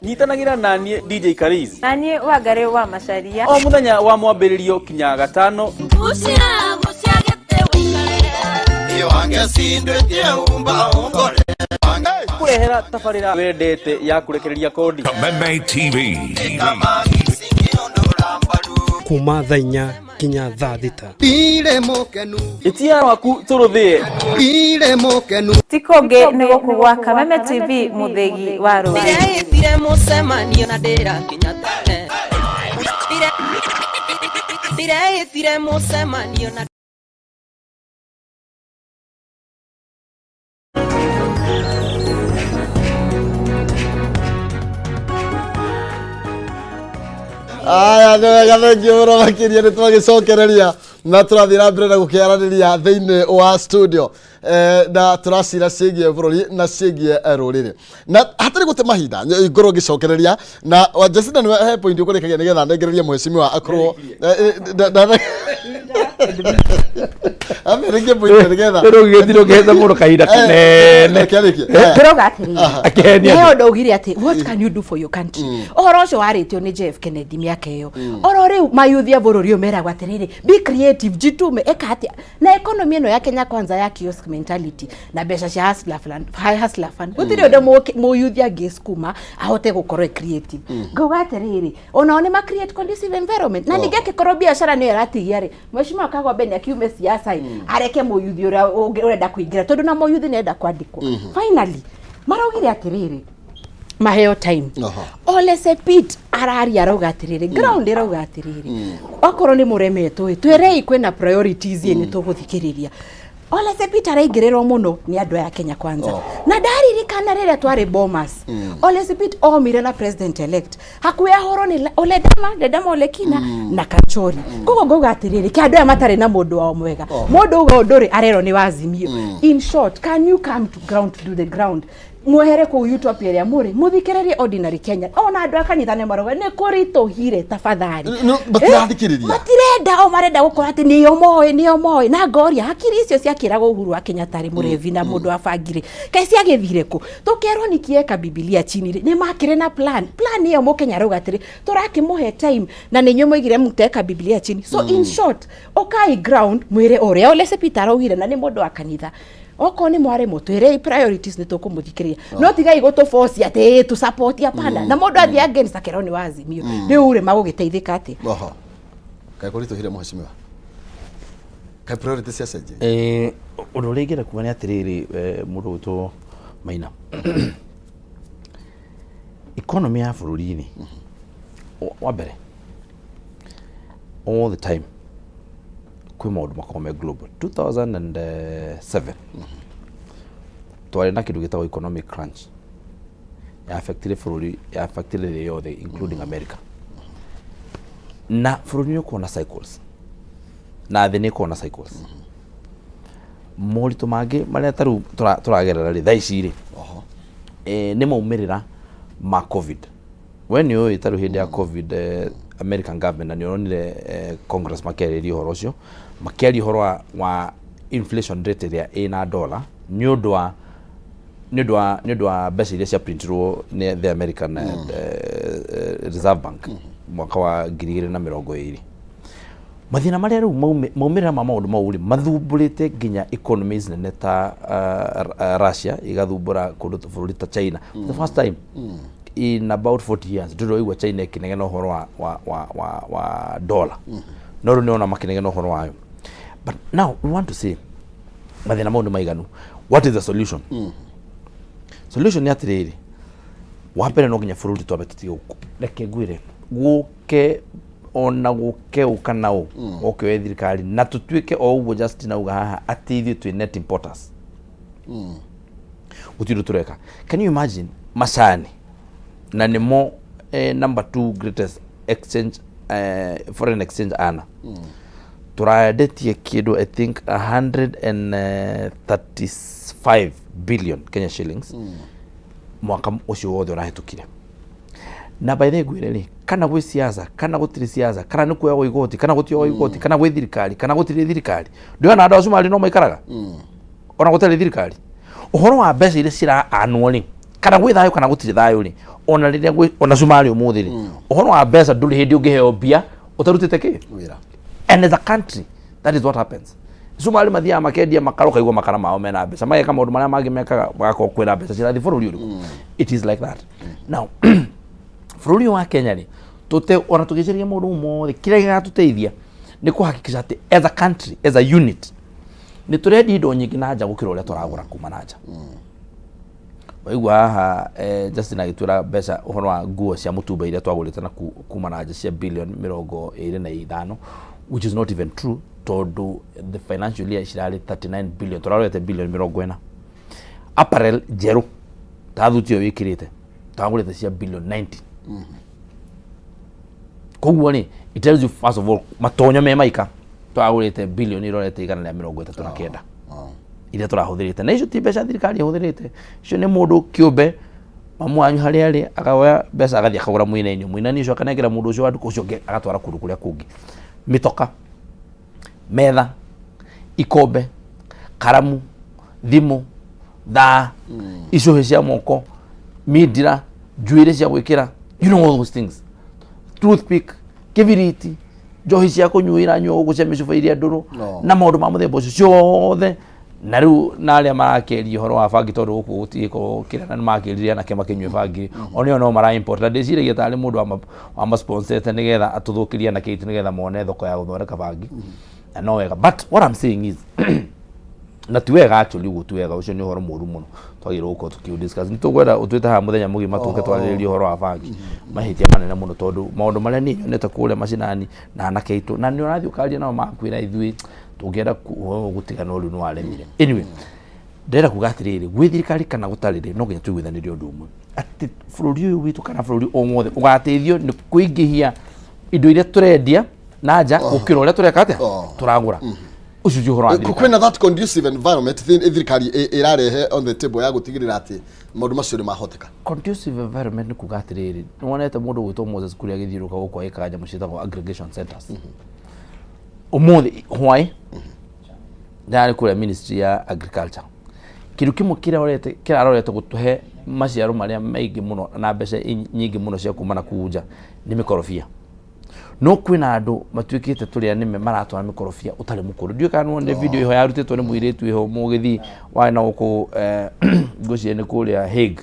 Nyitanagĩra na niĩ DJ Kariz
Na niĩ Wangarĩ wa Macaria.
O mũthenya wa mwambĩrĩrio kinya gatano. Kũrehera tabarĩra wendete ya kũrekereria kodi.
Kameme TV.
Kuma thaa 4 nginya thaa 6.
Ĩtia waku tũrũthĩe.
Ti kũngĩ nĩ gũkũ gwa Kameme TV, mũthĩgi wa rũrĩrĩ.
Ndĩreĩtire mũcemanio na ndĩrakinya tene. Ndĩreĩtire mũcemanio na
Aya, nĩ wega, thengiũ mũno makĩria. Nĩ twagĩcokereria na tũrathiĩ na mbere na gũkĩaranĩria thĩinĩ wa studio, na tũracira ciĩgiĩ bũrũri na ciĩgiĩ rũrĩrĩ, na hatarĩ gũte mahinda ngorwo ngĩcokereria na wa Jacinta nĩwe he point ũkũrĩkagia nĩgetha nengererie mheshimiwa akorwo amĩrĩkie point nĩgetha
Rĩu gĩthiro kĩhete mũndũ kahinda kanene.
Reke arĩkie.
Ndĩrauga atĩrĩrĩ,
Akĩhenia
he
andũ.
ũndũ augire atĩ, "What can you do for your country?" Ũhoro ũcio warĩtio nĩ JF Kennedy mĩaka ĩyo. Oro rĩu mayuthi a bũrũri ũyũ meragwo atĩrĩrĩ, "Be creative, jitume, ĩka atĩa." Na economy ĩno ya Kenya Kwanza ya kiosk mentality na mbeca cia hustler fund, hustler fund, gũtirĩ ũndũ mũyuthi angĩsukuma ahote gũkorwo e creative. Ngauga atĩrĩrĩ, onao nĩ ma create conducive environment, na ningĩ angĩkorwo biacara nĩyo ĩratigia rĩ, mheshimiwa Kagombe nĩ akiume siasa ĩ, areke mũyuthi ũrĩa ũrenda kũingĩra, tondũ na mũyuthi nĩ arenda kwandĩkwo. Finally, maraugire atĩrĩrĩ, maheo time. Ole Sepit araria, arauga atĩrĩrĩ, ground ĩrauga atĩrĩrĩ, okorwo nĩ mũremetwo ĩ, twĩrei kwĩna priorities ĩ, nĩ tũgũthikĩrĩria. Ole Sepit araingĩrĩrwo mũno nĩ andũ aya Kenya Kwanza. Na ndaririkana rĩrĩa twarĩ Bomas, Ole Sepit omire na president elect hakuhĩ ahũrwo nĩ Ole Dama, Ledama Ole Kina na Kachori. Koguo ngauga atĩrĩrĩ, kĩ andũ aya matarĩ na mũndũ wao mwega, mũndũ uga ũndũ rĩ, arerwo nĩ wazimio. In short, can you come to ground, to do the ground, mwehere kũu utopia ĩrĩa mũrĩ, mũthikĩrĩrie ordinary Kenya? Ona andũ a kanitha nĩ marauga nĩ kũritũhire, tafadhali.
No, matirathikĩrĩria.
Matirenda, o marenda gũkorwo atĩ nĩo moĩ, nĩo moĩ. Na ngoria, hakiri icio ciakĩragwo Uhuru wa Kenyatta rĩ, mũrevi na mũndũ wa bangirĩ, kaĩ ciagĩthire kũ? Tũkerwo nikieka Bibilia chini rĩ, nĩ makĩrĩ na plan. Plan ĩyo mũkenya arauga atĩrĩ, tũrakĩmũhe time, na nĩ inyuĩ mwaigire mũteka Bibilia chini. So in short, ũkai ground, mwĩre ũrĩa Ole Sepit araugire, na nĩ mũndũ wa kanitha. Okorwo nĩ mwaremwo, twĩrei priorities, nĩ tũkũmũthikĩrĩria, no tigai gũtũboci atĩ ĩ, tũ support, hapana. Na mũndũ athiĩ against akerwo nĩ wazimio. Rĩu rĩ, magũgĩteithĩka atĩa?
Oho. Kaĩ kũritũhire, mheshimiwa? Kaĩ priority ciacenjia?
Ũndũ ũrĩa ingĩenda kuga nĩ atĩrĩrĩ, mũndũ gwĩtwo Maina, economy ya bũrũri-inĩ, wa mbere, all the time kwĩ maũndũ makoragwo me global. 2007 twarĩ na kĩndũ gĩtagwo economic crunch, ya affectire bũrũri, ya affectire thĩ yothe, including America. Na bũrũri nĩ ũkoragwo na cycles, na thĩ nĩ ĩkoragwo na cycles. Moritũ mangĩ marĩa ta rĩu tũragerera rĩ thaa ici rĩ, nĩ maumĩrĩra ma COVID. We nĩ ũĩ ta rĩu hĩndĩ ya COVID, American government, na nĩ ũronire Congress makĩarĩrĩria ũhoro ũcio, makĩaria ũhoro wa inflation rate ĩrĩa ĩna dollar nĩ ũndũ wa mbeca iria ciaprintirwo nĩ the American Reserve Bank mwaka wa 2020. Mathĩna marĩa rĩu maumĩrĩra ma maũndũ mau rĩ, mathumbũrĩte nginya economies nene ta Russia, igathumbũra kũndũ bũrũri ta China. For the first time in about 40 years ndũrĩ waigua China ĩkĩnegena ũhoro wa dollar, no rĩu nĩona makĩnegena ũhoro wayo. But now we want to say mathĩna mau nĩ maiganu. What is the solution? Solution nĩ atĩrĩrĩ, wa mbere, no nginya bũrũri twambe tũtige reke ngwĩre, gũke ona gũke ũka na ũ oke we thirikari, na tũtuĩke o ũguo Justin auga haha atĩ ithuĩ twĩ net importers, gũtirĩ ũndũ tũreka. Can you imagine macani, na nĩmo number two greatest exchange, foreign exchange ana tũraendetie kĩndũ, I think 135 billion Kenya shillings mwaka ũcio wothe ũrahĩtũkire. Na by the way, ngwĩre rĩ, kana gwĩ siasa kana gũtirĩ siasa, kana nĩ kuoyagwo igoti kana gũtioyagwo igoti, kana gwĩ thirikari kana gũtirĩ thirikari, ndĩrona andũ a Cumarĩ no maikaraga ona gũtarĩ thirikari. Ũhoro wa mbeca iria ciraanwo rĩ, Kana gwĩ thayũ kana gũtirĩ thayũ rĩ, ona rĩrĩa gwĩ ona cumarĩ ũmũthĩ rĩ, ũhoro wa mbeca ndũrĩ hĩndĩ ũngĩheo mbia ũtarutĩte kĩ
Wĩra.
And as a country, that is what happens. Cumarĩ mathiaga makendia makara, ũkaigua makara mao mena mbeca, mageka maũndũ marĩa mangĩ mekaga, magakorwo kwĩna mbeca cirathiĩ bũrũri ũrĩkũ. It is like that. Now bũrũri ũyũ wa Kenya rĩ, tũte ona tũgĩcaria maũndũ mothe, kĩrĩa gĩgatũteithia nĩ kũhakikisha atĩ as a country, as a unit, nĩ tũrendia indo nyingĩ na nja gũkĩra ũrĩa tũragũra kuma na nja. Waigua haha Justin agĩtwĩra mbeca ũhoro wa nguo cia mũtumba iria twagũrĩte na kuma na nja cia billion 25, which is not even true, tondũ the financial year cirarĩ 39 billion, tũrarorete billion 40. Apparel njerũ ta thuti ĩyo wĩkĩrĩte twagũrĩte cia billion 90. Koguo rĩ, it tells you first of all matonyo me maika twagũrĩte billion irorete 139 iria tũrahũthĩrĩte, na icio ti mbeca thirikari ĩhũthĩrĩte, icio nĩ mũndũ kĩũmbe, mamu wanyu harĩa arĩ akaoya mbeca agathiĩ akagũra mũinainio, mũinainio ũcio akanengera mũndũ ũcio wa nduka, ũcio ũngĩ agatwara kũndũ kũrĩa kũngĩ. Mĩtoka, metha, ikombe, karamu, thimũ, thaa, icũhĩ cia moko, mindira, njuĩrĩ cia gwĩkĩra, you know all those things, toothpick, kĩbiriti, njohi cia kũnyua iranyua gũkũ cia mĩcuba iria ndũrũ na maũndũ ma mũthemba ũcio ciothe. Na rĩu na arĩa marakĩria ũhoro wa bangi, tondũ gũkũ gũtigĩkorwo kĩrĩa, na nĩmakĩrire anake makĩnyue bangi, onio no mara import, na ndĩciragia tarĩ mũndũ wamasponsete nĩgetha atũthũkĩrie anake aitũ nĩgetha mone thoko ya gũthondeka bangi. Na no wega, but what I'm saying is, na ti wega actually, ũguo ti wega, ũcio nĩ ũhoro mũru mũno twagĩrĩirwo gũkorwo tũkĩ discuss. Nĩ tũkwenda ũtwĩte haha mũthenya mũgima tũke twarĩrĩrie ũhoro wa bangi, mahĩtia manene mũno, tondũ maũndũ marĩa niĩ nyonete kũrĩa macinani na anake aitũ, na nĩ ũrathiĩ ũkaria nao makwĩra ithuĩ tũngĩenda ũhoro gũtiga, no rĩu nĩ waremire. Anyway, ndĩrenda kuga atĩrĩrĩ, gwĩ thirikari kana gũtarĩ rĩ, no nginya tũiguithanĩrie ũndũ ũmwe, atĩ bũrũri ũyũ witũ kana bũrũri o wothe ũgateithio nĩ kũingĩhia indo iria tũrendia na nja gũkĩra ũrĩa tũreka atĩa, tũragũra. Ũcio ti ũhoro wa thirikari.
Kwĩna that conducive environment thirikari ĩrarehe on the table ya gũtigĩrĩra atĩ maũndũ macio nĩ mahoteka?
Conducive environment nĩ kuga atĩrĩrĩ, nĩ wonete mũndũ gwĩtwo Moses Kuria agĩthiũrũrũka gũkũ agĩkaga nyamũ ciĩtagwo aggregation centers. Ũmũthĩ hwaĩ ndarĩ kũrĩa Ministry ya Agriculture. Kĩndũ kĩmwe kĩrorete kĩrarorete gũtũhe maciaro marĩa maingĩ mũno na mbeca nyingĩ mũno cia kuma na kuu nja nĩ mĩkorobia. No kwĩna andũ matuĩkĩte tũrĩa nĩme maratwara mĩkorobia ũtarĩ mũkũrũ. Ndiũĩ kana nĩwonire video ĩho yarutĩtwo nĩ mũirĩtu ĩho mũgĩthii warĩ na gũkũ, ngwĩciria nĩ kũrĩa Hague.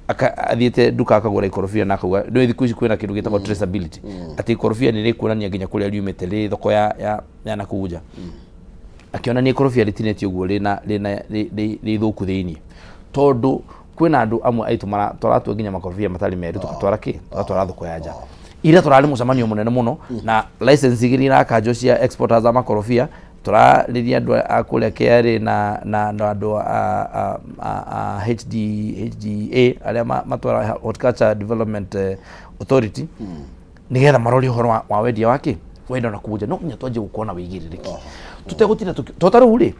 Athiĩte nduka akagũra ikorobia na akauga nĩ thikũ ici kwĩna kĩndũ gĩtagwo traceability, atĩ ikorobia nĩ rĩkuonania nginya kũrĩa riumĩte rĩ thoko ya nakũu nja. Akĩonania ikorobia rĩtinĩtio ũguo rĩna rĩna rĩ ithũku thĩinĩ, tondũ kwĩna andũ amwe aitũ tũratua nginya makorobia matarĩ meru, tũgatwara kĩ, tũgatwara thoko ya nja. Ira tũrarĩ mũcemanio mũnene mũno na license igĩrĩ irakanjwo cia exporters a makorobia. Tũrarĩria andũ a kũrĩa KRA na andũ a HD, HDA arĩa matwara Horticulture Development Authority, nĩgetha marore ũhoro wa wendia wa kĩ wenda na kũu nja. No nginya twanjie gũkorwo na wĩigĩrĩrĩki tũtegũtinda to ta rĩu rĩ,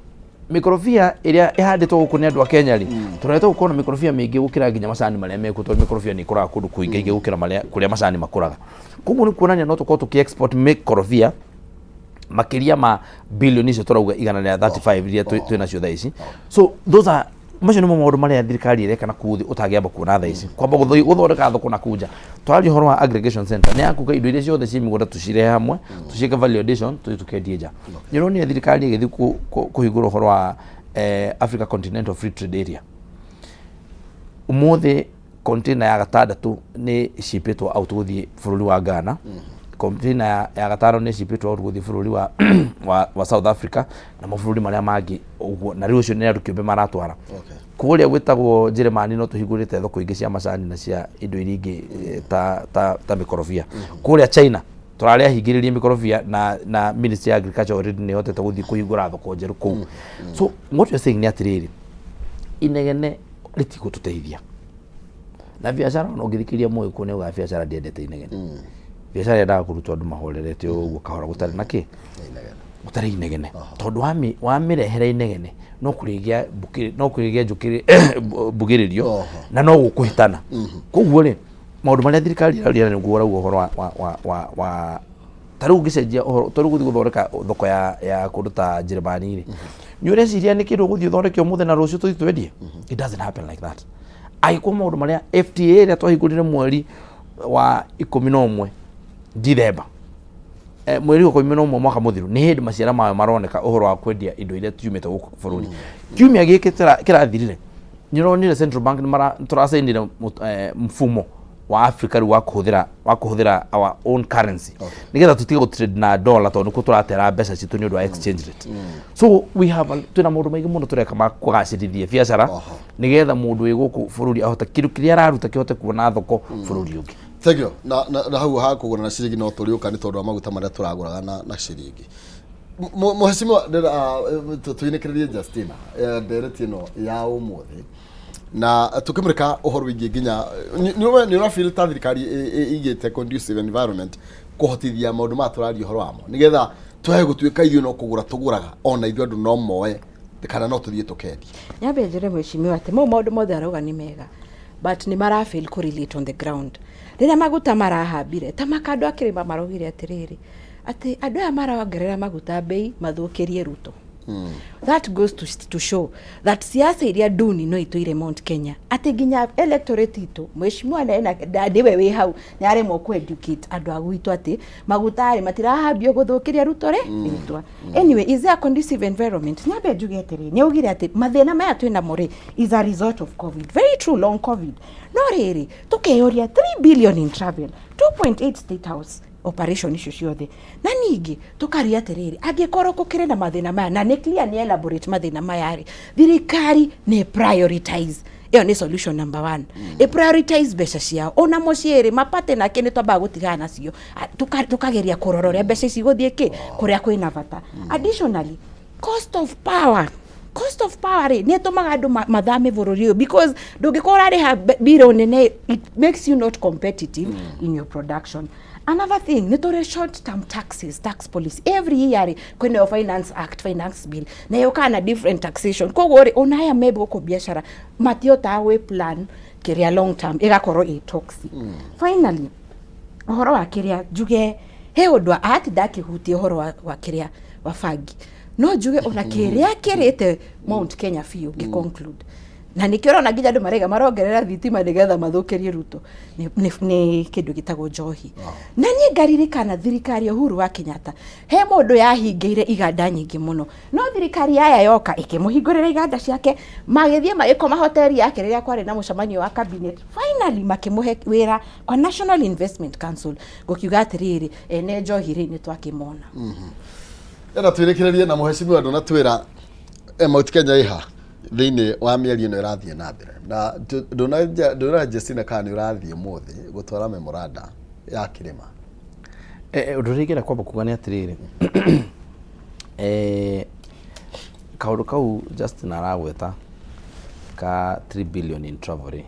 mĩkorobia ĩrĩa ĩhandĩtwo gũkũ nĩ andũ a Kenya rĩ, tũrorete gũkorwo na mĩkorobia mĩingĩ gũkĩra nginya macani marĩa mekuo, tondũ mĩkorobia nĩ ĩkũraga kũndũ kũingĩ gũkĩra marĩa kũrĩa macani makũraga. Koguo nĩ kuonania no tũkorwo tũkĩ export mĩkorobia makĩria ma bilioni icio tũrauga 135 iria twĩ nacio thaa ici. So those are, macio nĩmo maũndũ marĩa thirikari ĩreka na kũu thĩ ũtangĩamba kuona thaa ici, kwamba gũthondeka thoko na kũu nja. Tũraria ũhoro wa aggregation center, nĩ ya kuga indo iria ciothe ciĩ mĩgũnda tũcirehe hamwe, tũciĩke value addition, tũthiĩ tũkendie nja. Nĩ ũronire thirikari ĩgĩthiĩ kũhingũra ũhoro wa Africa Continental Free Trade Area. Ũmũthĩ container ya gatandatũ nĩ shipĩtwo out gũthiĩ bũrũri wa Ghana, container ya gatano nĩ shipĩtwo out gũthiĩ bũrũri wa South Africa na mabũrũri marĩa mangĩ ũguo. Na rĩu ũcio nĩ andũ kĩũmbe maratwara. Kũrĩa gwĩtagwo Njĩrĩmani no tũhingũrĩte thoko ingĩ cia macani na cia indo iria ingĩ, ta mĩkorobia. Kũrĩa China tũrarĩ ahingĩrĩrie mĩkorobia na Ministry ya Agriculture already nĩ ĩhotete gũthiĩ kũhingũra thoko njerũ kũu. So what we are saying nĩ atĩrĩrĩ, inegene rĩtigũtũteithia na biacara. Ona ũngĩthikĩrĩria mũgĩkũyũ nĩ augaga biacara ndĩendete inegene. Biacara yendaga kũrutwo andũ mahorerete ũguo kahora, gũtarĩ na kĩ, gũtarĩ inegene, tondũ wamĩrehera inegene no kũrĩgĩa no kũrĩgĩa njũkĩrĩ mbugĩrĩrio na no gũkũhĩtana. Koguo rĩ, maũndũ marĩa thirikari ĩraria nĩguo ũrauga ũhoro wa ta rĩu ũngĩcenjia ũhoro, ta rĩu gũthiĩ gũthondeka thoko ya kũndũ ta Njĩrĩmani rĩ, nĩ ũreciria nĩ kĩndũ ũgũthiĩ ũthondeke ũmũthĩ na rũciũ tũthiĩ twendie? It doesn't happen like that. Angĩkorwo maũndũ marĩa FTA ĩrĩa twahingũrire mweri wa 11 Dithemba, mweri wa 11 mwaka mũthiru, nĩ hĩndĩ maciara mayo maroneka, ũhoro wa kwendia indo iria ciumĩte gũkũ bũrũri. Kiumia gĩkĩ kĩrathirire nĩ ũronire Central Bank nĩ tũracainire mfumo wa Africa rĩu wa kũhũthĩra our own currency, nĩgetha tũtige gũtrade na dollar, tondũ nĩkuo tũratera mbeca citũ nĩ ũndũ wa exchange rate. So we have twĩna maũndũ maingĩ mũno tũreka ma kũgacĩrithia biacara, nĩgetha mũndũ wĩ gũkũ bũrũri ahote kĩndũ kĩrĩa araruta kĩhote kuona thoko bũrũri ũngĩ.
Thank you. Na hau ha kũgũra na ciringi no tũrĩũka, nĩ tondũ wa maguta marĩa tũragũraga na ciringi. Mheshimiwa, tuinĩkĩrĩrie Justina ndereti ĩno ya ũmũthĩ na tukĩmũrĩka ũhoro wĩgiĩ nginya nĩ ũra feel ta thirikari ĩigĩte conducive environment kũhotithia maũndũ maya tũraria ũhoro wamo, nĩgetha twae gũtuĩka ithuĩ no kũgũra tũgũraga, ona ithuĩ andũ no moe kana no tũthiĩ tũkendie?
Nyambe njĩre mheshimiwa atĩ mau maũndũ mothe arauga nĩ mega, but nĩ marafail kũ relate on the ground. Rĩrĩa maguta marahambire ta makandũ akĩrĩma, maraugire atĩrĩrĩ, atĩ andũ aya marongerera maguta bei mathũkĩrie Ruto. That goes to show that siasa iria nduni no itũire Mount Kenya, atĩ nginya electorate itũ, mheshimiwa nĩwe wĩ hau, nĩ aremwo kũ educate andũ a gwitũ atĩ maguta rĩ matirahambio gũthũkĩria Ruto rĩ rĩtwa. Anyway, is there a conducive environment? Nyambe njuge atĩrĩ, nĩ augire atĩ mathĩna maya twĩ namo rĩ is a result of COVID. Very true, long COVID. No rĩrĩ, tũkeyũria, 3 billion in travel, 2.8 State House operation icio ciothe, na ningĩ tũkaria atĩrĩrĩ, angĩkorwo gũkĩrĩ na mathĩna maya, na nĩ clear nĩ elaborate mathĩna maya rĩ, thirikari nĩ prioritize. Ĩyo nĩ solution number one. Ĩ prioritize mbeca ciao, ona mũciĩ rĩ, mapate nake nĩ twambaga gũtigana nacio. Tũkageria kũrora ũrĩa mbeca ici igũthiĩ kĩ kũrĩa kwĩna bata. Additionally, cost of power, cost of power rĩ, nĩ ĩtũmaga andũ mathame bũrũri ũyũ, because ndũngĩkorwo ũrarĩha mbirũ nene, it makes you not competitive in your production. Another thing, nĩ tũrĩ short term taxes, tax policy. Every year rĩ, kwĩnayo Finance Act, Finance Bill, na yũkaga na different taxation. Koguo rĩ, ona aya me gũkũ biacara matihotaga gwĩ plan kĩrĩa long term, ĩgakorwo ĩ toxic. Finally, ũhoro wa kĩrĩa njuge, he ũndũ ati ndakĩhutia ũhoro wa kĩrĩa wa bangi, no njuge ona kĩrĩa kĩrĩte Mount Kenya biũ, ngĩ conclude, na nĩkĩo ũrona nginya andũ maraiga marongerera thitima nĩgetha mathũkĩrie Ruto, nĩ kĩndũ gĩtagwo njohi. Na niĩ ngaririkana thirikari ya Uhuru wa Kenyatta, he mũndũ yahingĩire iganda nyingĩ mũno, no thirikari yaya yoka ĩkĩmũhingũrĩra iganda ciake, magĩthiĩ magĩkoma hoteli yake rĩrĩa kwarĩ na mũcemanio wa cabinet. Finally makĩmũhe wĩra kwa National Investment Council. Ngũkiuga atĩrĩrĩ, ene njohi rĩ, nĩ twakĩmona.
Enda twĩrĩkĩrĩrie na mũhecimiwa, ndũnatwĩra Mount Kenya ĩha thĩinĩ wa mĩario ĩno ĩrathiĩ na mbere, na ndũna Justina kana nĩ ũrathiĩ ũmũthĩ gũtwara memoranda ya kĩrĩma?
Ũndũ ũrĩa ingĩenda kwamba kuga nĩ atĩrĩrĩ, kaũndũ kau Justin aragweta ka 3 billion in travel rĩ,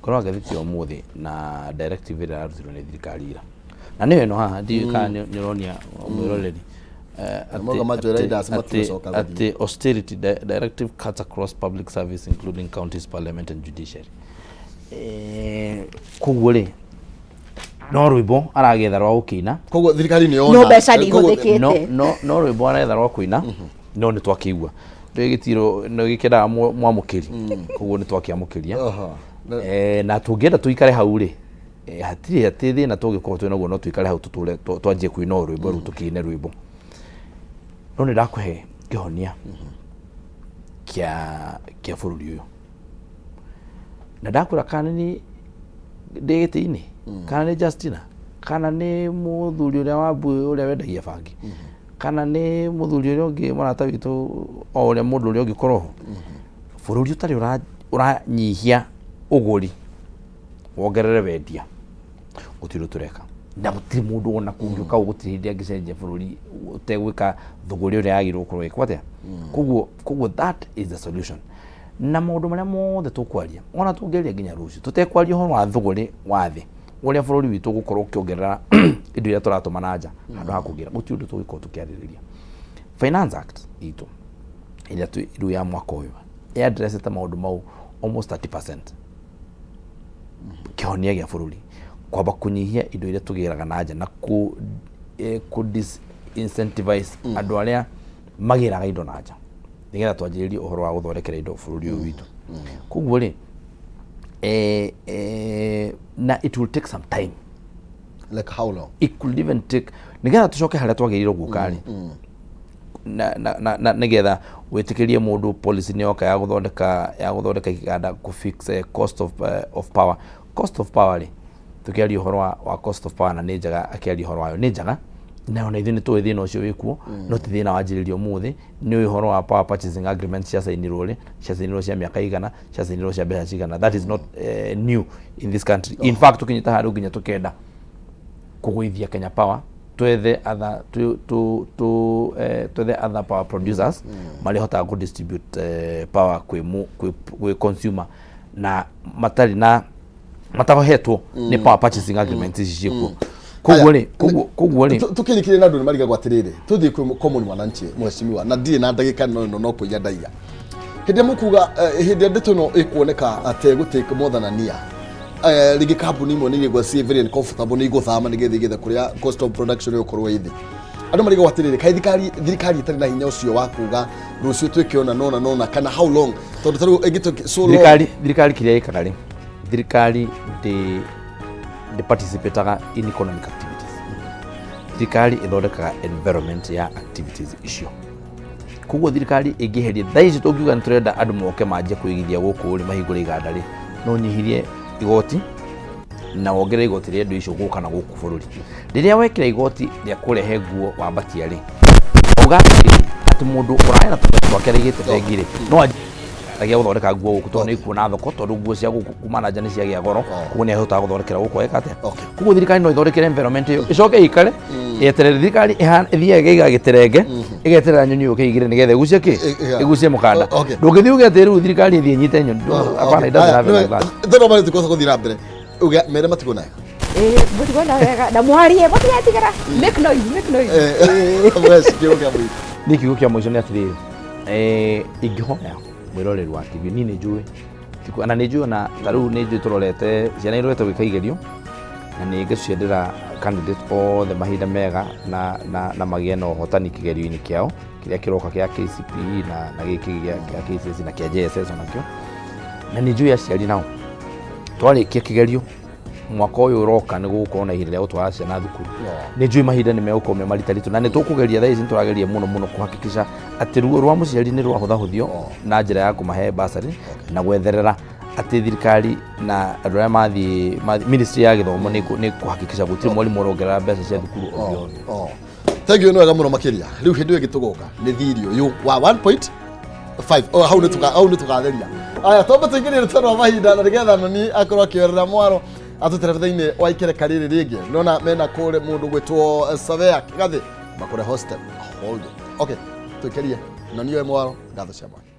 korwo ngathĩti ya ũmũthĩ na directive ĩrĩa ĩrarutirwo nĩ thirikari ira, na nĩyo ĩno haha, ndiũĩ kana nĩ ũronia mwĩroreri.
Moga manjwĩra Riders matigũcoka gũthiĩ.
Atĩ austerity directive cuts across public service, including counties, parliament and judiciary. Koguo rĩ, no rwĩmbo aragetha rwa gũkĩina.
Koguo thirikari nĩ yona
No mbeca nĩ ihũthĩkĩte.
No rwĩmbo aretha rwa kũina, no nĩ twakĩigua gĩtirũ nĩ gĩkĩendaga mwamũkĩri, koguo nĩ twakĩamũkĩria. Na tũngĩenda tũikare hau rĩ, hatirĩ atĩ thĩna tũngĩkorwo twĩ naguo, no tũikare hau tũtũre twanjie kũina o rwĩmbo rĩu, tũkĩine rwĩmbo. No nĩ ndakũhe kĩhonia kĩa bũrũri ũyũ, na ndakwĩra, kana nĩ ndĩ gĩtĩ-inĩ, kana nĩ Justina, kana nĩ mũthuri ũrĩa wa mbuĩ ũrĩa wendagia bangi, kana nĩ mũthuri ũrĩa ũngĩ mũrata witũ, o ũrĩa mũndũ ũrĩa ũngĩkorwo ho, bũrũri ũtarĩ ũranyihia ũgũri wongerere wendia, gũtirĩ tũreka, na gũtirĩ mũndũ ona kũngĩũka ũũ, gũtirĩ hĩndĩ angĩcenjia bũrũri ũtegwĩka thũgũrĩ ũrĩa yagĩrĩirwo gũkorwo ĩkwo atĩa. Koguo that is the solution. Na maũndũ marĩa mothe tũkwaria, ona tũngĩaria nginya rũciũ tũtekwaria ũhoro wa thũgũrĩ wa thĩ, ũrĩa bũrũri witũ ũgũkorwo ũkĩongerera indo iria tũratũma na nja handũ ha kũgĩra, gũtirĩ ũndũ tũngĩkorwo tũkĩarĩrĩria. Finance Act itũ ĩrĩa rĩu ya mwaka ũyũ ĩaddressete maũndũ mau almost 30%. Kĩhonia gĩa bũrũri kwamba kũnyihia indo iria tũgĩraga na nja na kũ disincentivize andũ arĩa magĩraga indo na nja, nĩgetha twanjĩrĩrie ũhoro wa gũthondekera indo bũrũri ũyũ witũ. Koguo rĩ, Na it will take some time.
Like how long?
It could even take nigetha tucoke haria twagĩrĩirwo gũka rĩ, na nigetha wĩtĩkĩrie mũndũ policy nĩ yoka ya gũthondeka iganda kũ fix cost of power. Cost of power rĩ, tũkĩaria ũhoro wa cost of power, na nĩ njega akĩaria ũhoro wayo, nĩ njega, na ona ithuĩ nĩ tũĩ thĩna ũcio wĩkuo, no ti thĩna wanjĩrĩrio ũmũthĩ. Nĩ ũhoro wa power purchasing agreement ciacainirwo rĩ, ciacainirwo cia mĩaka igana, ciacainirwo cia mbeca cigana. That is not new in this country. In fact, tũkinyĩte handũ nginya tũkenda kũgũithia Kenya Power, twethe other tu, tu, tu, twethe other power producers marĩa hotaga kũ distribute power kwĩ consumer na matarĩ na matahohetwo nĩ power purchasing agreement ici ciĩkuo. Koguo rĩ, koguo rĩ,
Tukĩrĩkĩria na andũ nĩ marigagwo atĩrĩrĩ, tũthiĩ kwĩ common mwananchi, mheshimiwa, na ndirĩ na ndagĩka no ĩno no kũiya ndaiya. Hĩndĩ ĩrĩa mũkuga hĩndĩ ĩrĩa ndeto ĩno ĩkuoneka atĩ ĩgũtake more than a year, rĩngĩ kambuni imwe nĩ irĩgwa ciĩ very uncomfortable, nĩ igũthama nĩgetha igethe kũrĩa cost of production ĩgũkorwo ĩ thĩ. Andũ marigagwo atĩrĩrĩ, kaĩ thirikari ĩtarĩ na hinya ũcio wa kuga rũciũ twĩke ũna nona nona, kana how long, tondũ tarĩu ĩngĩ so long?
Thirikari kĩrĩa ĩkaga rĩ, thirikari ndĩ participataga in economic activities. Thirikari ĩthondekaga environment ya activities icio. Koguo thirikari ĩngĩheria thaa ici, tũngiuga nĩ tũrenda andũ moke manjie kwĩgithia gũkũ rĩ, mahingũre iganda rĩ, no nyihirie igoti na wongerere igoti rĩa indo icio gũka na gũkũ bũrũri. Rĩrĩa wekĩra igoti rĩa kũrehe nguo wambatia rĩ, uga atĩrĩrĩ, atĩ mũndũ ũrarĩ na tũbeca twake arĩigĩte bengi rĩ, no anjie gĩa gũthondeka nguo gũkũ tondũ nĩ kuona thoko, tondũ nguo cia gũkũ kuma na nja nĩ ciagĩa goro. Koguo nĩ ahotaga gũthondekera gũkũ eka atĩa. Koguo thirikari no ĩthondekere environment ĩyo, ĩcoke ĩikare yeterere. Thirikari ĩthiaga ĩgaiga gĩterenge, ĩgeterera nyoni yũke ĩigĩre nĩgetha ĩgucie kĩ, ĩgucie mũkanda. Ndũngĩthiĩ uge atĩ rĩu thirikari ĩthiĩ ĩnyite nyoni. Hapana, it doesn't happen like that.
Tondũ marĩ tũkosa gũthiĩ na mbere, uge mere matigwo nayo.
Ĩĩ, mũtigwo na wega na mwarie, mũtigetigĩra. Make noise, make noise.
Mwesh, kiugo kĩa mũico.
Niĩ kiugo kĩa mũico nĩ atĩrĩrĩ, ingĩhoya mwĩroreri wa TV, niĩ nĩ njũĩ na nĩ njũĩ ona ta rĩu nĩ njũĩ tũrorete ciana irorete gwĩka igerio, na nĩ ngĩciendera candidate othe mahinda mega na magĩe na ũhotani kĩgerio-inĩ kĩao kĩrĩa kĩroka kĩa KCPE na gĩkĩ gĩa KCSE na kĩa JSS onakĩo. Na nĩ njũĩ aciari nao twarĩkia kĩgerio mwaka ũyũ ũroka nĩ gũgũkorwo na ihinda rĩa gũtwara ciana thukuru. Nĩ njũĩ mahinda nĩ megũkorwo me maritaritũ, na nĩ tũkũgeria, thaa ici nĩ tũrageria mũno mũno kũhakikisha atĩ ruo rwa mũciari nĩ rwahũthahũthio na njĩra ya kũmahe bursary na gwetherera atĩ thirikari na andũ arĩa mathiĩ ministry ya gĩthomo nĩ kũhakikisha gũtirĩ mwarimũ ũrongerera mbeca cia thukuru ovyo ovyo.
Oh. Thank you, nĩ wega mũno makĩria. Rĩu hĩndĩ ĩyo ĩngĩ tũgoka nĩ thiri ũyũ wa 1.5. Oh, hau nĩ tũgatheria. Aya, twambe tũingĩrie rũtaro rwa mahinda na nĩgetha noni akorwo akĩoerera mwaro atũtere thĩinĩ wa ikereka rĩrĩ rĩngĩ. Nona mena kũrĩ mũndũ gwĩtwo Savea Kĩgathĩ makũrĩ hostel. Hold it. Okay, tũikĩrie noni oe mwaro. Ngatho cia mwanya.